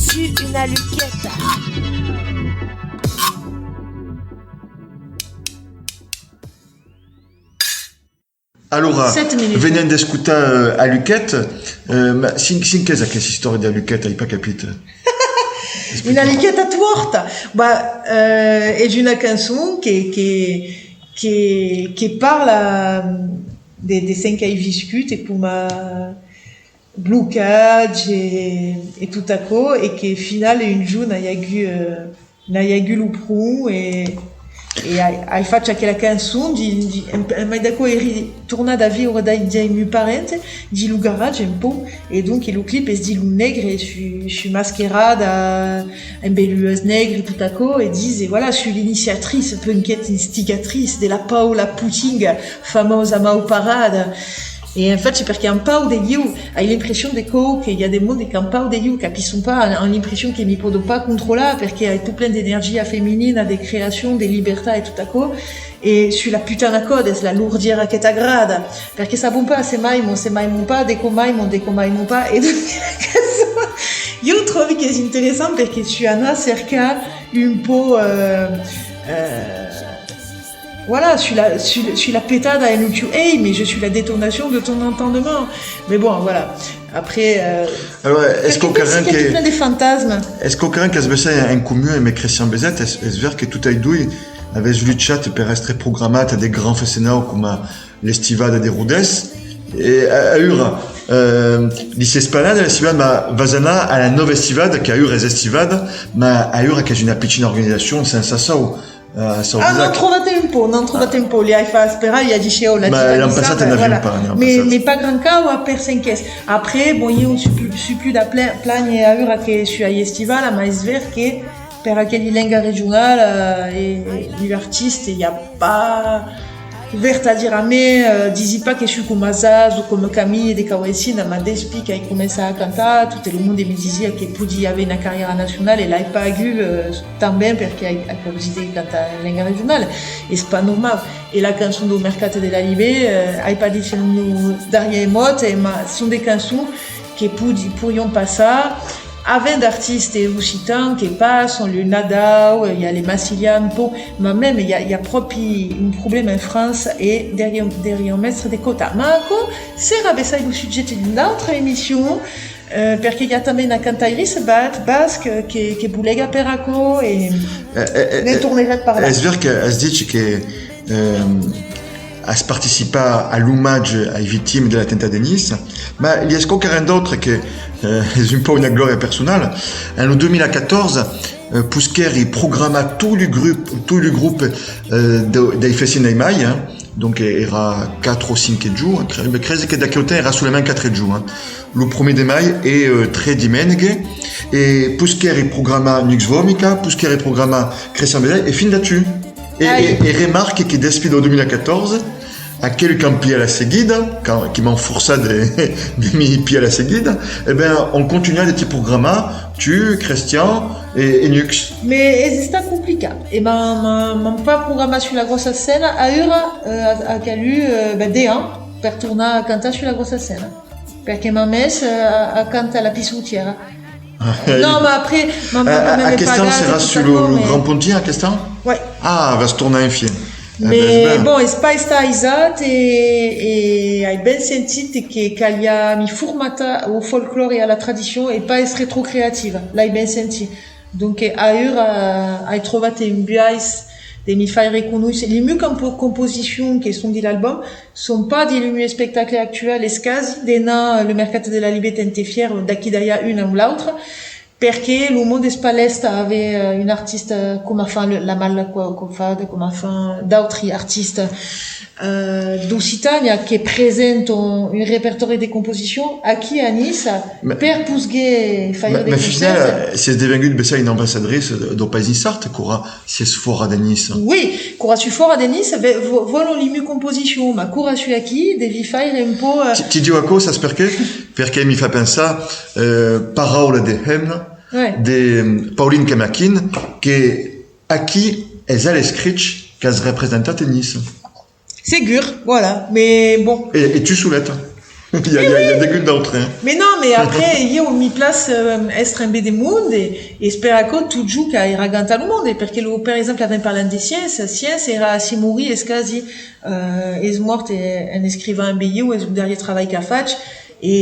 Sus una luqueta. Alora, sèt minutas. Venèm d'escotar, euh, Aluquèt. Euh, ma, cen, cen qu'es aquesta istòria d'Aluquèt, ai pas capit. Explica. Una aluqueta tuòrta. Bah, euh, es una cançon que, que, que, que parla de, de cen qu'ai viscut e coma blocatge e, e tot aquò, e que, final, un jorn ai agut, euh, n'ai agut lo pron e, e ai, ai fach aquela cançon, di, di, en, en mai d'aquò èri tornada a viure dai, dai mius parents, dins lo garatge un pauc, e donc lo clip es dins lo negre, sui, sui mascarada, en beluas negre, tot aquò, e dise, voilà, sui l'iniciatrice, punquet instigatrice de la Paula Putinga, famosa mauparada. E en fait, perque an paur de ieu, ai l'impression de còups que i a de monde qu'an paur de ieu, capisson pas, an, an l'impression que mi pòdon pas controlar, perque ai tot plen d'energia feminina, de creacion, de libertat e tot aquò, e sui la putana còde, es la lordiera que t'agrada, perque sabon pas se m'aimon, se m'aimon pas, de coma aimon, de coma aimon pas, e donc, ieu tròbi qu'es interessant perque sui anar cercar un pauc, euh, euh, voilà, sui la, sui, sui la petada en lo tieu èime, je suis la détonation de ton entendement. Mais bon, voilà. Après, euh, alora, es quauquaren que, tot plen de fantasmes. Es quauquaren qu'as bessai en comun emé Christian Bézet, es, es ver que totai doi avètz luchat per èstre programats a de grands fesenaus coma l'Estivada de Rodés, e a, aüra, euh, li siás pas anat a l'Estivada, ma vas anar a la Nòva Estivada, qu'aüra es Estivada, ma aüra qu'es una pichina organizacion sensa sòu. Ah, n'an trobat un pauc, n'an trobat un pauc, li ai fach esperar, li ai dich, oh, la... Ma l'an passat n'aviam pas, l'an passat. Mais pas grand causa, per cen qu'es. Après, bon, ieu soi plus, soi plus d'a pla-, plànher aüra que soi a Estivala, ma es ver que per aqueli lenga regionala, eh, e, e l'artiste, i a pas vertadièrament, eh, disi pas que soi coma Zaz o coma Camille de Cauaicina, ma despí qu'ai començat a cantar, tot lo monde me disia que podia aver una carrièra nacionala e l'ai pas agut, eh, tanben perque ai, ai pas gossit de cantar en lenga regionala. Es pas normal. E la cançon dau Mercat de l'Alibè, eh, ai pas dich lo darrièr mot, eh, ma son de cançons que podi-, porián passar. Avèm d'artistes occitans que passan, lo Nadau, i a le Massilia un pauc, ma mème i a, i a pròpi un problèma en França e deurián, deurián metre de quòta. Ma aquò serà bessai lo subjècte d'una autra emission, eh, perque i a tanben una cantairissa ba-, basca que, que bolega per aquò e, eh, eh, eh, ne tornerem parlar. Es ver que as dich que Ehm, as participat a l'omatge ai victimes de l'atemptat de Niça, ma li es quauquaren d'autre que, eh, es un pauc una glòria personala. En lo dos mila catorze, eh, posquèri programar tot lo grup, tot lo grup, eh, de, dai Fessins dai Mai, eh. Donc, eh, èra quatre o cinc jorns, cre-, cresi que d'aqueu temps èra solament quatre jorns, eh. Lo premier de mai e, eh, tres dimenges, e posquèri programar Nux Vomica, posquèri programar Christian Bézet, e fin d'atu. E, e, e remarque que despí dau dos mila catorze, Aquelu qu'an pilhat la seguida, qu'an, qui m'an forçat de, de mi pilhar la seguida, e ben, an continuat de ti programar, tu, Christian e, e Nux. Mes es estat complicat. E m'an, m'an, m'an pas programat sus la gròssa scèna, aüra, eh, a, a calut, eh, ben, de ans per tornar cantar sus la gròssa scèna. Perque m'an mes, eh, a, a cantar la Pissotiera. Non, mas après, m'an quand même pagat e tot aquò, mes... Aquest an serà sus lo, lo Grand Pontin, aquest an? Ouais. Ah, vas tornar enfin. Mes bon, es pas estat aisat e, e ai ben sentit que caliá mi formatar au folclòre e a la tradicion e pas èstre tròp creativa. L'ai ben sentit. Donc, eh, aüra, eh, ai trobat un biais de mi faire conoisser. Li mus compo-, composicions que son dins l'album son pas dins lo meu espectacle actual, es quasi, de nar le Mercat de la Libeta en Tèfièra, d'aquí d'aiar un o l'autre, perque lo monde es pas lèst a aver, eh, un artista coma fan le, la Malacua o coma fa, coma fan d'autri artistas, eh, d'Occitània que presenton un repertòri de composicions aquí a Niça per posguer faire de concèrts. Mas, mas, mas, finala, siás devengut bessai una ambassadriça de, dau país niçard, quora siás fòra de Niça. Oui, quora soi fòra de Niça, ve-, vo-, vòlon li mus composicions, mas quora soi aquí, devi faire un pauc, eh... Ti, ti diu aquò, sas perqué? Perque mi fa pensar, eh, Paraula de hemna, ouais, de, mm, Pauline Kamakin, que aquí es a l'escrich qu'as representat en Niça. Segur, voilà, mes bon. E, e tu soleta. I a, i a, i a degun d'autre, hein. Mes non, mes après, ieu, mi plas, eh, èstre embé de monde, e, e es per aquò totjorn qu'ai ragantat lo monde, perque, lo, per exemple, avèm parlant de Siens, Siens èra a si morir, es quasi, eh, es mòrt, e, en escrivant embé ieu, es lo darrier travalh qu'a fach, e,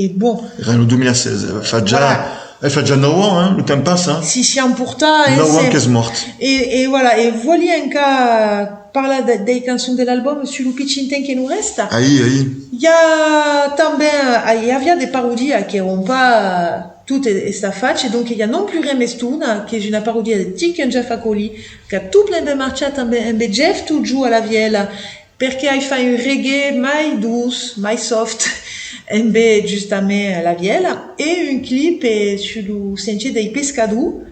e bon. Èra en lo dos mila setze, fa ja, voilà, eh, fa ja nòu ans, hein, lo temps passa, hein. Si, si emporta, hein. Nòu ans qu'es mòrt. E, e voilà, e voliá encara parlar de, dei cançons de l'album, sus lo pichin temps que nos rèsta. Aí, aí. I a tanben, ah, i aviá de parodias qu'èron pas totas estat fachas, e donc i a Non plus rien m'estona, qu'es una parodia de Tiken Jeff Acoli, qu'a tot plen ben marchat tanben embé Jeff, totjorn a la vièlha, perque ai fach un reggae mai doç, mai soft, embé justament la vièlha, e un clip, eh, sus lo sentier dei pescadors,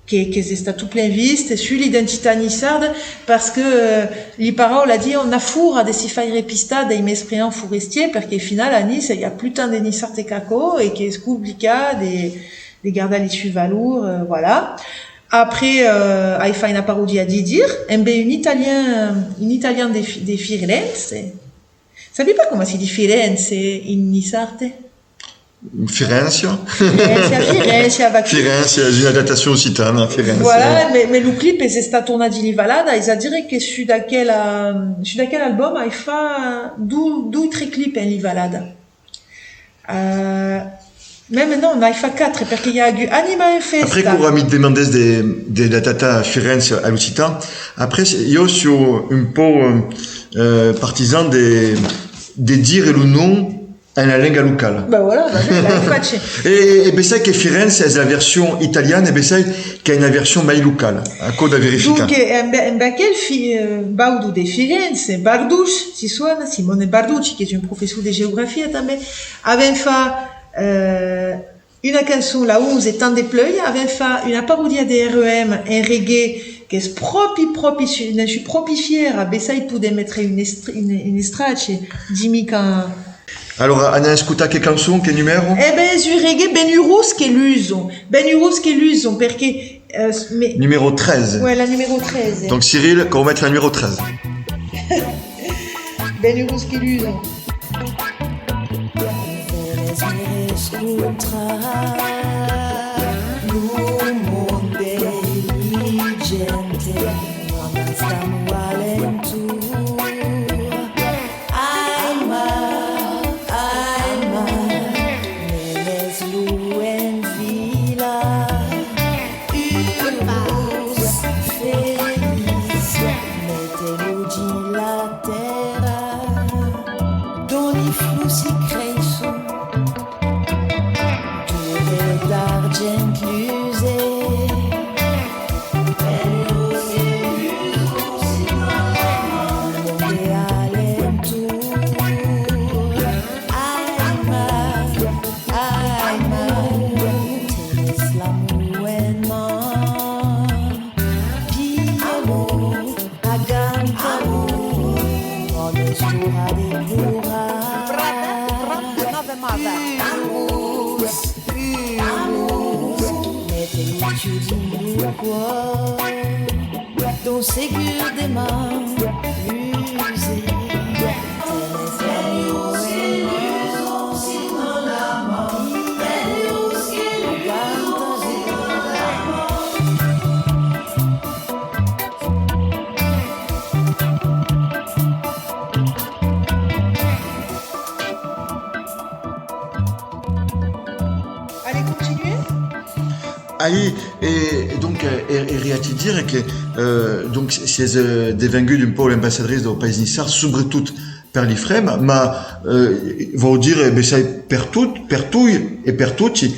que, qu'es estat tot plen vist, sus l'identitat niçarda, parce que, eh, li paraulas dion, a fòra de si faire pistar dei mespreants forestiers, perque, al final, a Niça, i a plus tant de niçards qu'aquò, e qu'es complicat de, de gardar li suei valors, eh, voilà. Après, eh, ai fach una parodia d'Idir, embé un italian, un italian de Fi-, de Firenze. Sabi pas coma si ditz Firenze en niçard. Firenze. Firenze, Firenze, va. Firenze, es una adaptacion occitana, Firenze. Voilà, mes, mes lo clip es estat tornat dins li valadas, es a dire que sus d'aquel, eh, sus d'aquel album ai fach dos, dos tres clips en li valadas. Eh, mème non, n'ai fach quatre, perque i a agut Anima en fèsta. Après, quora mi demandes de, de, d'adaptar Firenze a l'occitan, après, ieu soi un pauc, eh, partisan de, de dire lo nom en la lenga locala. Ben voilà, va ben, l'ai fach. E, e, e bessai que Firenze es la version italiana, e bessai qu'a una version mai locala. Aquò da verificar. Donc, eh, embé, embé aquel fi-, eh, baudo de Firenze, Barducci, si sona, Simone Barducci, qu'es un professor de geografia tanben, avèm fach, eh, una cançon, la onze, Temps de plueia, avèm fach una parodia de R E M en reggae, qu'es pròpi, pròpi, su-, ne soi pròpi fièra, bessai podèm metre un estr-, un, un estrache, dimi quand... Alora, anam escotar que cançon, que numèro? E ben, es un reggae, Ben urós que luson, Ben urós que luson, perque, eh, me... Numèro tretze. Ouais, la numèro tretze. Donc, Cyril, quora mèt la numèro tretze. Ben urós que luson. Vènes mi rescontrar, lo monde e li gente, donas dam a l'entorn. Ai mar, ai mar, menes lo en vila, urós, feliç, mete-lo dins la tèrra, dont li flors i creisson, d'òr e d'argent luse. Brother, brother, another mother. Mete lo chiu dins lo còr, donc segur deman, use. Allez, continuez. Aí, e, e donc, eh, e, e eri a ti dire que, eh, donc, siás, eh, devengut un pauc l'ambassadrice dau País Niçard, subretot per li fremas, ma, eh, vòu dire, eh, bessai per tot, per toi e per toti,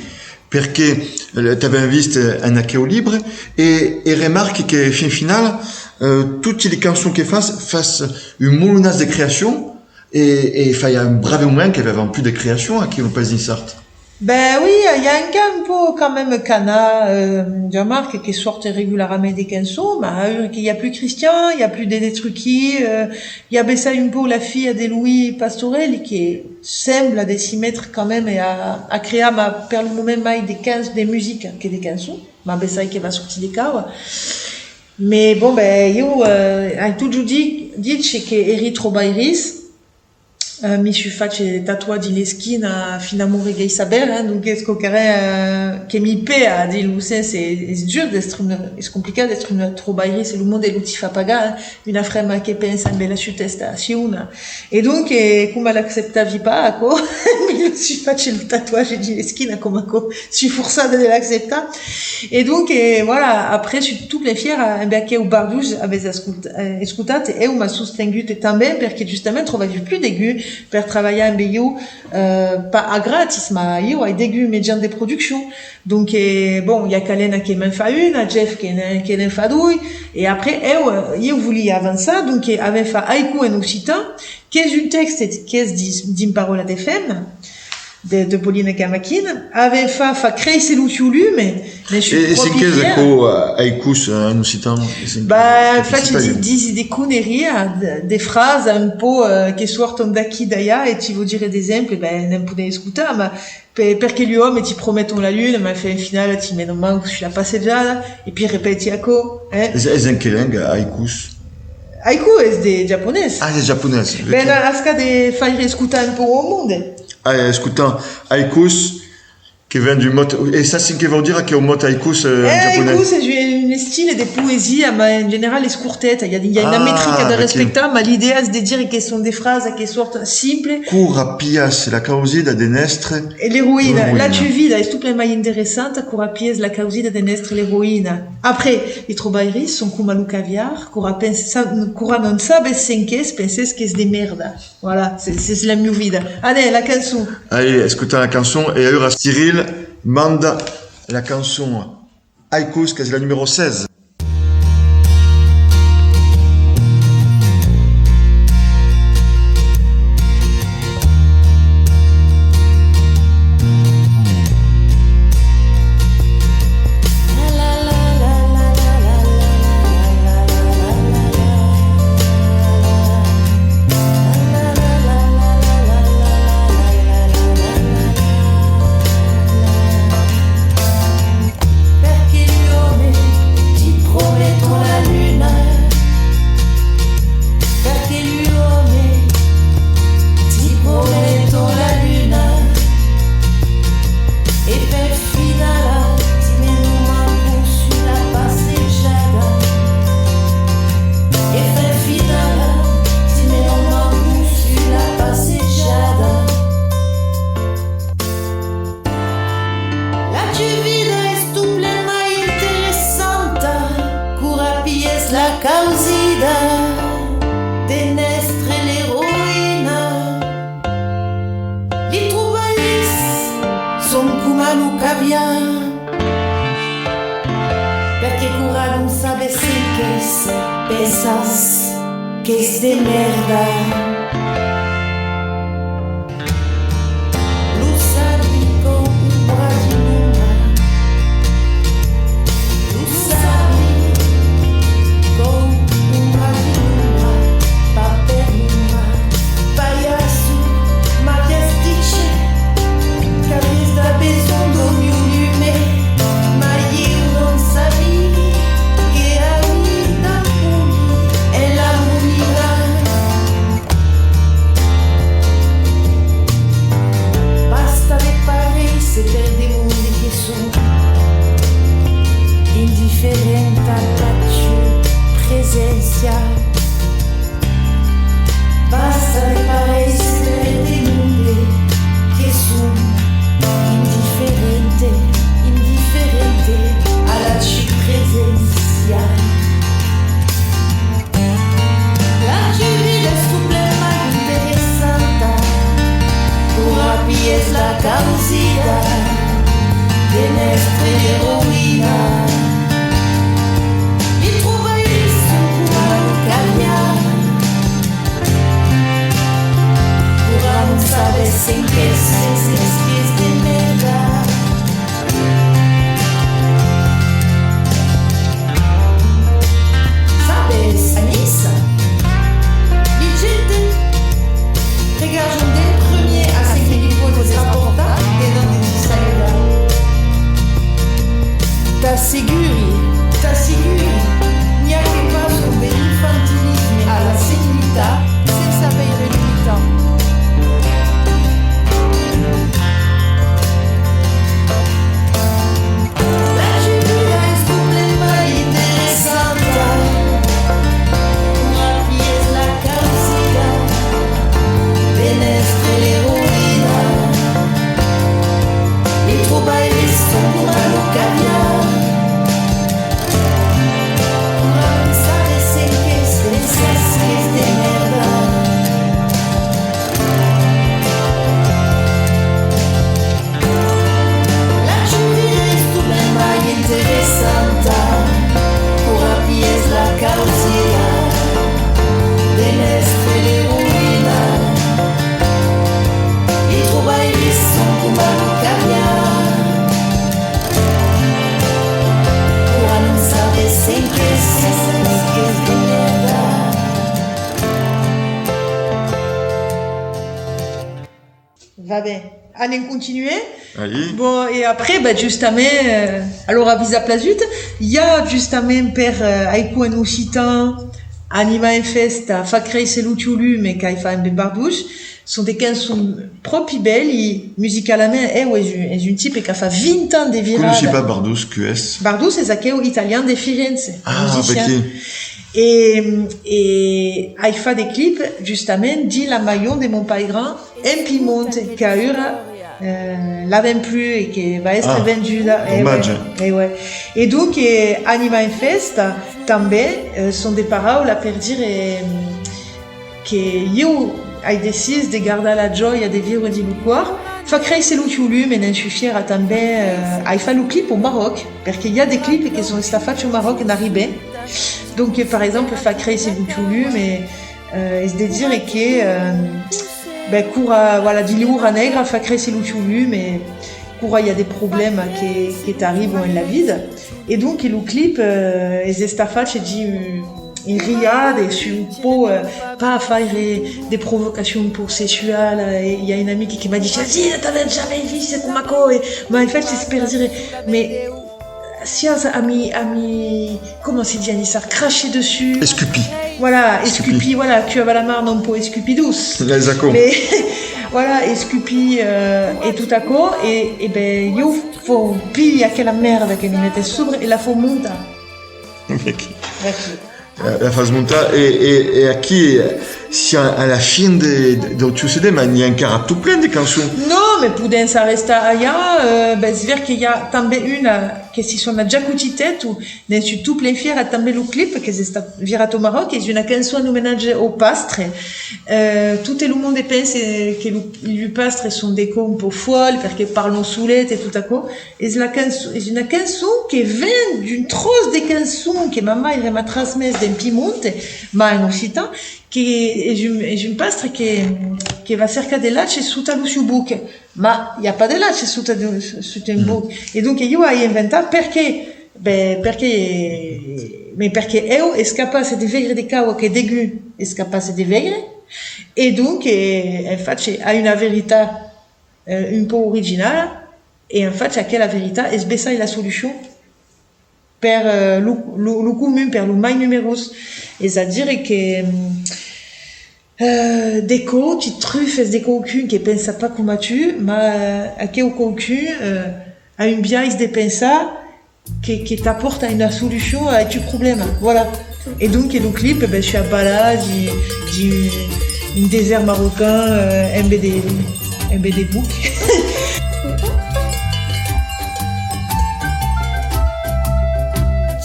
perque, eh, t'avèm vist, eh, en aqueu libre, e, e remarque que, fin finala, eh, toti li cançons que fas, fas un molonàs de creacion, e, e fai un brave moment que avèvam plus de creacion aquí au País Niçard. Ben oui, i a encara un pauc quand même Cana, euh, Jean-Marc, que sòrt regularament de cançons, ma aüra que i a plus Christian, i a plus de, de Truqui, euh, i a bessai un pauc la filha de Louis Pastorelli, que sembla de s'i metre quand même a, a crear, ma per lo moment mai de can-, de musica que de cançons, ma bessai que va sortir de cauas. Mais bon, ben, ieu, euh, ai totjorn di-, dich que eri trobairís, Euh, mi soi fach tatuar dins l'esquina, finamont reguei saber, hein, donc es quauquaren, euh, que mi pea, dins lo sens, es, es dur d'estre una, es complicat d'estre una trobairís, se lo monde lo ti fa pagar, hein, una frema que pensa, embé la sua tèsta, siuna. E donc, eh, coma l'acceptavi pas, aquò, mi lo soi fach lo tatuatge dins l'esquina, coma aquò, soi forçada de l'acceptar. E donc, eh, voilà, après, soi tot plen fièra, embé aqueu Bardús, avètz escot-, eh, escotat, eu m'a sostengut tanben, perque justament, trobavi plus degun per trabalhar embé ieu, euh, pas a gratis, ma ieu ai degun mejans de produccion. Donc, eh, bon, i a Calena que me'n fa una, Jeff que ne'n, que ne'n fa doi, e après, eu, eh, ieu volia avançar, donc, eh, avèm fa Haiku en occitan, qu'es un tèxte qu'es dins, dins Paròlas de Femnas, de, de Paulina Kamakine, avèm fa, fa créisser lo tieu lume, mès sus... E, e cen qu'es aquò, eh, haikus, eh, en occitan? Bah, fach di-, disi de conerias, de, de frasas un pauc, eh, que sòrton d'aquí, d'alà, e ti vòu dire d'exemple, ben, ne'n podèm escotar, ma per, perque lu òmes ti prometon la luna, ma fin finala ti menon manco sus la passejada, e pi repeti aquò, eh? Es, es en que lenga, haikus? Haiku es de japonés. Ah, es japonés. Ben, as qu'a de faire escotar un pauc au monde. Ah, escotam, haikus, que ven du mot, e sas cen que vòu dire aqueu mot haikus, eh, en japonés? Eh, haikus es un, un estile de poesia, ma en general es cortet. I a, i a una metrica de respectar, ma l'idèa es de dire que son de frasas que sòrton simples. Quora pilhas la causida de n'èstre l'eroïna. L'eroïna. La tua vida es tot plen mai interessanta, quora pilhas la causida de n'èstre l'eroïna. Après, li trobairís, son coma lo caviar, quora pensa-, quora non sabes cen qu'es, penses qu'es de merda. Voilà, c'est, c'est la mieu vida. Allez, la cançon. Allez, escotam la cançon. E aüra, Cyril manda la cançon Haikus, qu'es la numèro setze. Perqué l'òme ti prometon la luna? Perqué l'òme ti prometon la luna? E per finala ti menon manco sus la passejada. E per finala ti menon manco sus la passejada. La tua vida es tot plen mai interessanta, quora pilhes la causida de n'èstre l'eroïna. Li trobairís, son coma lo caviar, perqué quora non sabes cen qu'es, pensas qu'es de merda. Lo sabi coma un bras de l'ombra. Lo sabi coma un bras de l'ombra, pas per l'ombra. Ah ben, anem continuer. Allez. Bon, e après, ben, justament, euh, alors, avís a plasut, i a justament per, euh, Aicu en occitan, Anima en fèsta, Fa créisser lo tieu lume, qu'ai fa embe Bardouch, son de cançons pròpi bèli, musicalament, eu es un, es un tipe qu'a fa vint ans de virada. Conoissi pas Bardouch, cu es? Bardouch es aqueu italian de Firenze, ah, musician. Perqué? E, e ai fa de clip, justament, dins la maion de mon paigran, en Piemont, qu'aüra, euh, la ven plus e que va èstre, ah, venduda. Eh, dommage. Ouais, eh, ouais. E donc, eh, Anima en fèsta, tanben, euh, son de paraulas per dire, eh, que ieu ai decis de gardar la jòia de viure dins lo còr. Fa créisser lo tieu lume, ne'n soi fièra tanben, euh, ai fa lo clip au Maròc, perque i a de clips que son estats fachs au Maròc en arribent. Donc, eh, per exemple, Fa créisser lo tieu lume, eh, es de dire que, eh, ben, quora, voilà, dins l'ora negra, fa créisser lo tieu lume, e quora i a de problèmas que, que t'arribon en la vida. E donc, lo clip, eh, es estat fach dins un, un riade, sus un pauc, eh, pas faire de provocacion pauc sexuala, e i a un amic que m'a dit: «Jazina, t'avèm jamai vist coma aquò», e, ma en fait, es per dire, mais siás a mi, a mi, comment se dit en niçard, cracher dessus. Escupir. Voilà, escupir, voilà, tu avais la main non pas escupir douce. Les accos. Mais, voilà, escupir, euh, e tot aquò, e, e ben, ieu fau pilhar aquela merda que me metes sobre e la fau montar. Mec. Bref. La, la fas montar e, e, e aquí, eh, si a, a la fin de, de, dau tieu C D, ma n'i a encara tot plen de cançons. Non, mais podèm s'arrestar allà, euh, ben, es ver que i a tanben una que si sona Jacouti Tetou, ne'n soi tot plen fièra, tanben lo clip qu'es estat virat au Maròc, es una cançon en omenatge au pastre. Euh, tot lo monde pense que lo, lo pastre son de còps un pauc fòls, perque parlon solet e tot aquò. Es la cançon, es una cançon que ven d'un tròç de cançon que ma maire m'a transmés d'en Piemont, ma en occitan, que es un, es un pastre que, que va cercar de lach sota lo sieu boc. Ma i a pas de lach sota de, sota un boc. E donc, ieu ai inventat perqué, ben, perqué, mais perqué eu es capaç de veire de cauas que degun es capaç de veire. E donc, eh, en fait, a una veritat, eh, un pauc originala, e en fait, aquela veritat es bessai la solucion per, eh, lo, lo, lo comun, per lo mai numerós. Es a dire que, eh, de còps, ti trufes de quauqu'un que pensa pas coma tu, ma, eh, aqueu quauqu'un, eh, a un biais de pensar que, que t'apòrta una solucion a tu problèma. Voilà. E donc, lo clip, ben, soi a balar dins, dins un desèrt marocan, eh, embe de, embe de boc.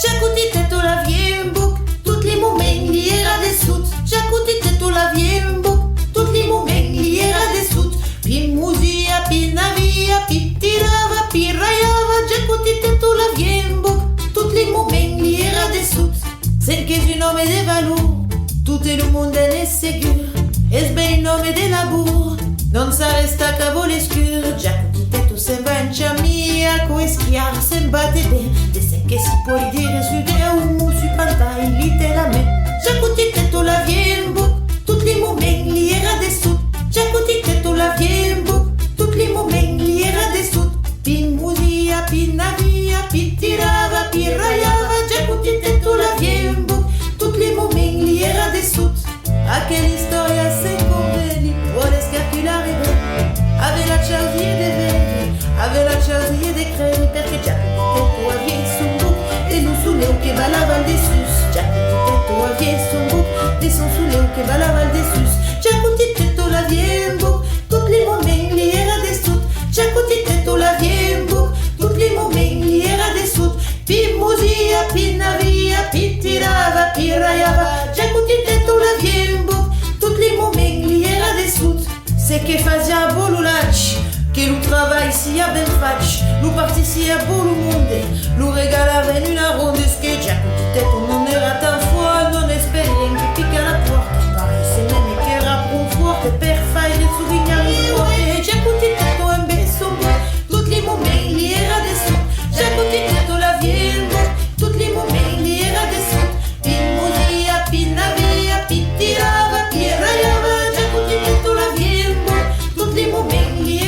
Jacouti Tetou l'aviá un boc, tot li moments li èra dessot. Jacouti Tetou l'aviá un boc, tot li moments li èra dessot. Pi mosia, pi navia, pi tirava, pi raiava, Jacouti Tetou l'aviá un boc, tot li moments li èra dessot. Sent qu'es un òme de valor, tot lo monde n'es segur, es ben un òme de labour, non s'arrèsta qu'a vòl escur. Jacouti Tetou se'n va en chamia, aquò es clar, se'n va de ben, de sent que si pòdi dire sus deu, mon su pantai li ten la men. Jacouti Tetou l'aviá un boc, tot li moments li èra dessot. Jacouti Tetou l'aviá un boc, tot li moments li èra dessot. Pi mosia, pi navia, pi tirava, pi raiava, Jacouti Tetou l'aviá un boc, tot li moments li èra dessot. Aquela istòria se conveni, pòdes calcular e ben. Avèm la chausia de vendre, avèm la chausia de crèni, perque Jacouti Tetou aviá son boc, e lo soleu que balava al dessús. Jacouti Tetou aviá son boc, de son soleu que balava al dessús. Jacouti Tetou l'aviá un boc, tot li moments li èra dessot. Jacouti Tetou l'aviá un boc, tot li moments li èra dessot. Pi mosia, pi navia, pi tirava, pi raiava, Jacouti Tetou l'aviá un boc, tot li moments li èra dessot. Se que fasiá bon lo lach, que lo travalh siá ben fach, lo parti siá bon lo monde, lo regalava en una ronda, es que Jacouti Tetou non èra tan fòl, non espèri en que pica la pòrta, pareisse meme qu'èra pro fòrt per faire sovinhar lo pòrte. Jacouti Tetou embe son boc, tot li moments li èra dessot. Jacouti Tetou l'aviá un boc, tot li moments li èra dessot. Pi mosia, pi navia, pi tirava, pi raiava, Jacouti Tetou l'aviá un boc, tot li moments li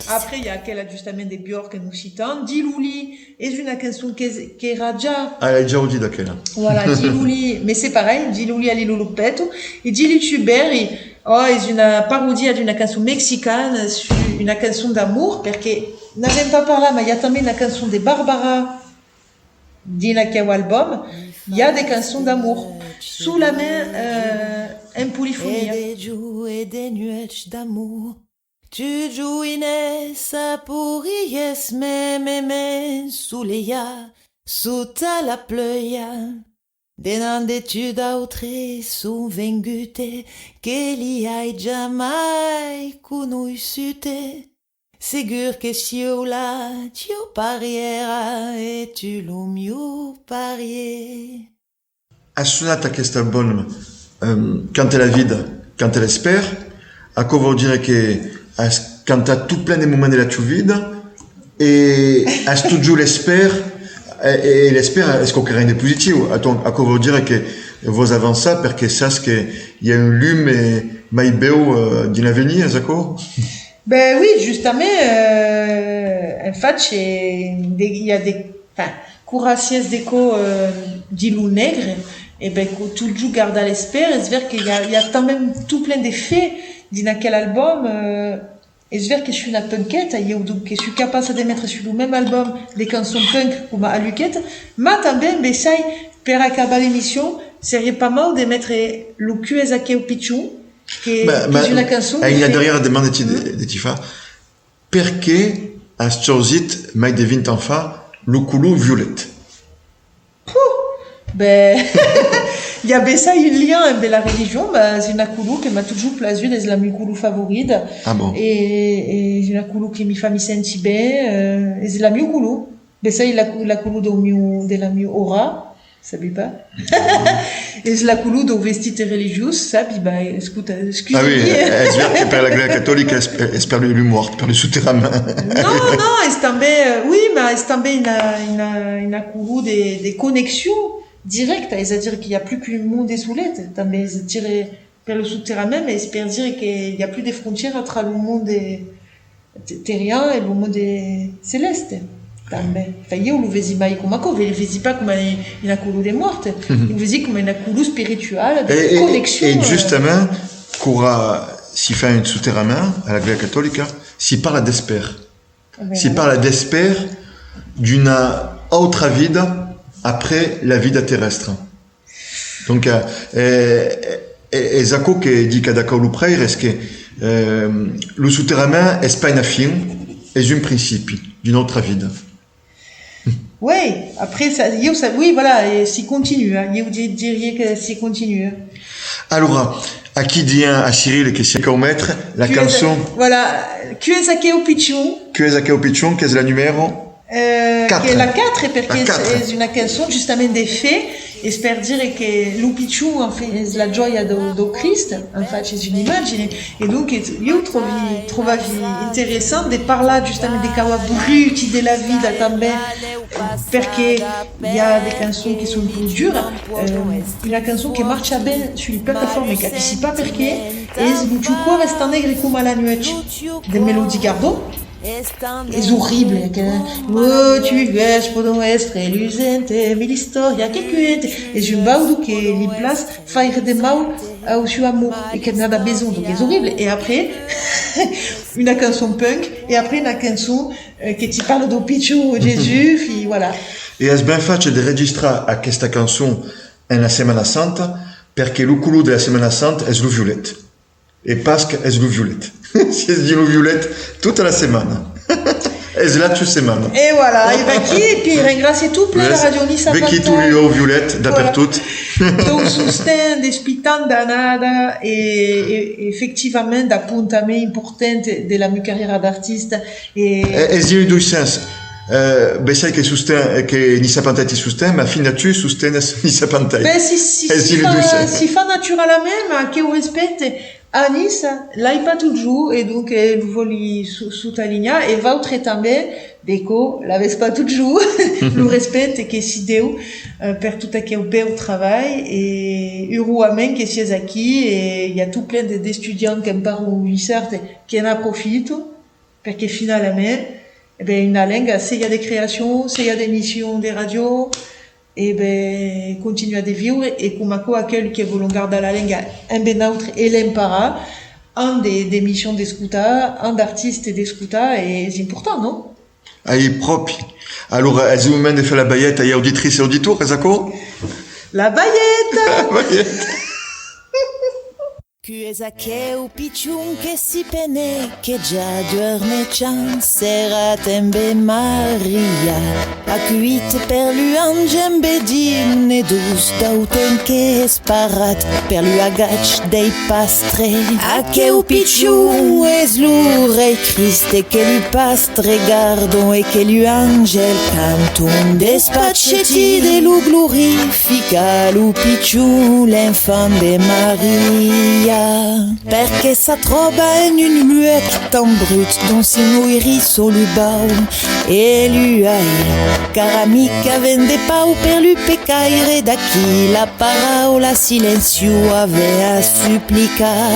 Après, i a aquela justament de Björk en occitan. Diluli es una cançon qu'es, qu'èra ja... Ah, l'ai ja audit aquela. Voilà, Diluli, mais c'est pareil, Diluli a li lo peto. E Dili tu beri, oh, es una parodia d'una cançon mexicana, su una cançon d'amor, perque n'avèm pas parlat, mas i a tanben una cançon de Barbara dins aqueu album. I a de cançons d'amor, solament, euh, en polifonia. E de jorns e de nuèchs d'amor, tu joinessa poriás meme m'ensolejar sota la pluèja. Denant de tu d'autres son venguts que li ai jamai conoissut. Segur que siáu la tieu parièra e tu lo mieu parièr. As sonat aqueste album, ehm, Canta la vida, canta l'espèr, aquò vòu dire que as cantat tot plen de moments de la tieu vida e as totjorn l'espèr, e, e l'espèr es quauquaren de positiu. Aton, aquò vòu dire que vòs avançar perque sas que i a un lume mai bèu, eh, dins l'avenir, es aquò? Ben oui, justament, euh, en fach, eh, de, i a de, enfin, quora siás de còp, euh, dins lo negre, e ben, quò totjorn gardar l'espèr, es ver que i a, i a tanben tot plen de fe dins aquel album, euh, es ver que sus una punketa, ieu, donc, que sus capaça de metre sus lo mème album de cançons punk coma Aluqueta, mas tanben, bessai, per acabar l'emission, seriá pas mau de metre lo Qu'es aqueu pichon, que, qu'es una cançon de fe. Ai una darrièra demanda de ti, de, de ti far. Perqué as chausit, mai de vint ans fa, lo color violet? Puh! Ben, i a bessai un liam embe la religion, mas es una color que m'a totjorn plasut, es la mieu color favorida. Ah bon? E, e es una color que mi fa mi sentir ben, euh, es la mieu color. Bessai la, la color dau mieu, de la mieu aura, sabi pas. Es la color dau vestit religiós, sabi, ben, escota, escusa. Ah oui, es ver que per la Glèisa catolica es, es per lu, lu mòrt, per lu soterrament. Non, non, es tanben, euh, oui, mas es tanben una, una, una color de, de connexion dirècta, es a dire que i a plus qu'un monde solet, tanben, es a dire, per lo soterrament, es per dire que i a plus de frontièra tra lo monde te-, terrian e lo monde celeste, tanben. Enfin, ieu lo vesi mai coma aquò, ve-, vesi pas coma una color de mòrt, lo vesi coma una color espirituala, de connexion, e, e, e justament, quora si fa un soterrament a la Glèisa catolica, si parla d'espèr. Si parla d'espèr d'una autra vida après la vida terrèstra. Donc, eh, eh, eh, es aquò que ditz cada còp lo prèire, es que, eh, lo soterrament es pas una fin, es un principi d'una autra vida. Oui, après, ça, ieu, ça, oui, voilà, e si continua, ieu di-, diriá que si continua. Alora, aquí diem a Cyril que si cau metre la cançon. Voilà, Qu'es aqueu pichon? Qu'es aqueu pichon, qu'es la numèro? Euh, qu'es la quatre, perque es, es una cançon justament de fe, es per dire que lo pichon, enfin, es la jòia dau, dau Crist, en fach, es una imagine. E donc, es, ieu tròbi, tròbavi interessant de parlar justament de cauas bruti de la vida tanben, perque i a de cançons que son plus duras. Euh, una cançon que marcha ben sus li plataformas, qu'aquí si pas perqué, es Lo tieu còr es tan negre coma la nuèch, de Melody Gardot. Es orrible, que, oh, tu es, podon estre lusente, mil istòrias que cuente. Es un baudo que li plas faire de mau au sieu amor e que n'a pas besonh, donc es orrible. E après, una cançon punk, e après una cançon, euh, que ti parla dau pichon Jèsus, e voilà. E as ben fach de registrar aquesta cançon en la Setmana Santa, perque lo color de la Setmana Santa es lo violet. E Pasca es lo violet. Siás dins lo violet tota la setmana. Es la tua setmana. E voilà, e vaquí, e pi rengràcia tot plen la Ràdio Niça Pantai. Vaquí tot lo violet dapertot. Voilà. Dau sosten despi tant d'annadas e, e efectivament d'apontament important de la mieu carrièra d'artista. E... E, es dins li doi sens. Eh, bessai que sosten, que Niça Pantai ti sosten, mas finda tu sostenes Niça Pantai. Ben, si, si, si fa, si fa naturalament, mas queu respècte a Niça, l'ai pas totjorn, e donc, eh, lo vòli so-, sotalinhar, e vautres tanben, de còps, l'avètz pas totjorn, lo respècte que si deu, eh, per tot aqueu bèu trabalh, e urosament que siás aquí, e i a tot plen de, d'estudiants qu'emparan lo niçard, que n'aprofitan, Perque finalament, e ben, una lenga, se i a de creacion, se i a d'emissions de ràdio, e ben, continua de viure, e coma aquò, aqueles que vòlon gardar la lenga embé nautres e l'emparar, an de, d'emissions d'escotar, an d'artistes d'escotar, e es important, non? Ai pròpi. Alora, es lo moment de far la balheta ai auditritz e auditors, es aquò? La balheta! La balheta! Cu es aqueu pichon que si pene, que ja duerme chan serrat embé Maria? Acuit per lu ange embé dimne doç, dau temps qu'es parat, per lu agach dei pastres. Aqueu pichon es lo rei Criste que lu pastres gardon e que lu angèl canton. Despacheti de lu glorificar, lo pichon, l'enfant de Maria. Perque s'atròba en un luec tan brut, dont si noirisson lu bau e lu ai. Cara amic, avèm de pau per lu pecaires, d'aquí la paraula silenciu avèm a suplicar.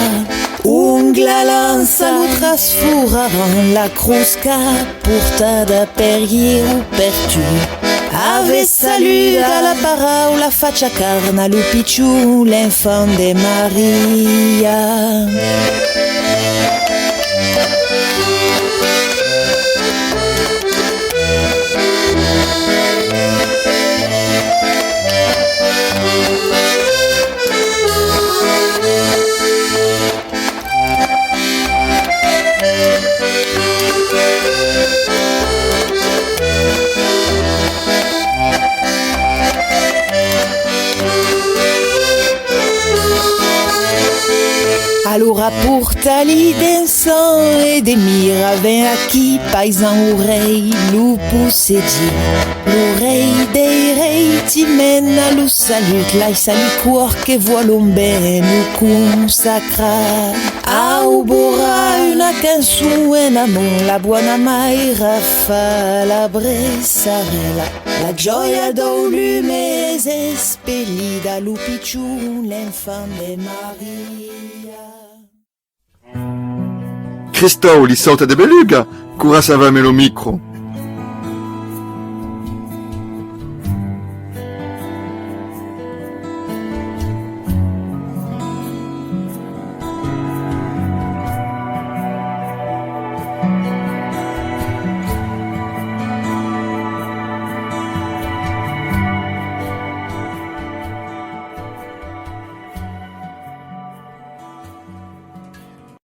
Ongla lança lu trasforraràn, la crotz qu'a portada per ieu, per tu. Ave saluda, la paraula facha carna, lu pichon, l'enfant de Maria. Alora porta-li d'ençans e de mirra, ven aquí, paisan, au rei lo possedit. Lo rei dei reis ti mena lo salut, laissa-li còr que vòlon ben lo consacrar. Aubora una cançon en amont, la bòna maira fa la bressarèla. La jòia dau lume es espelida, lo pichon, l'enfant de Maria. Cristòu, li sauta de beluga, quora s'avame lo micro.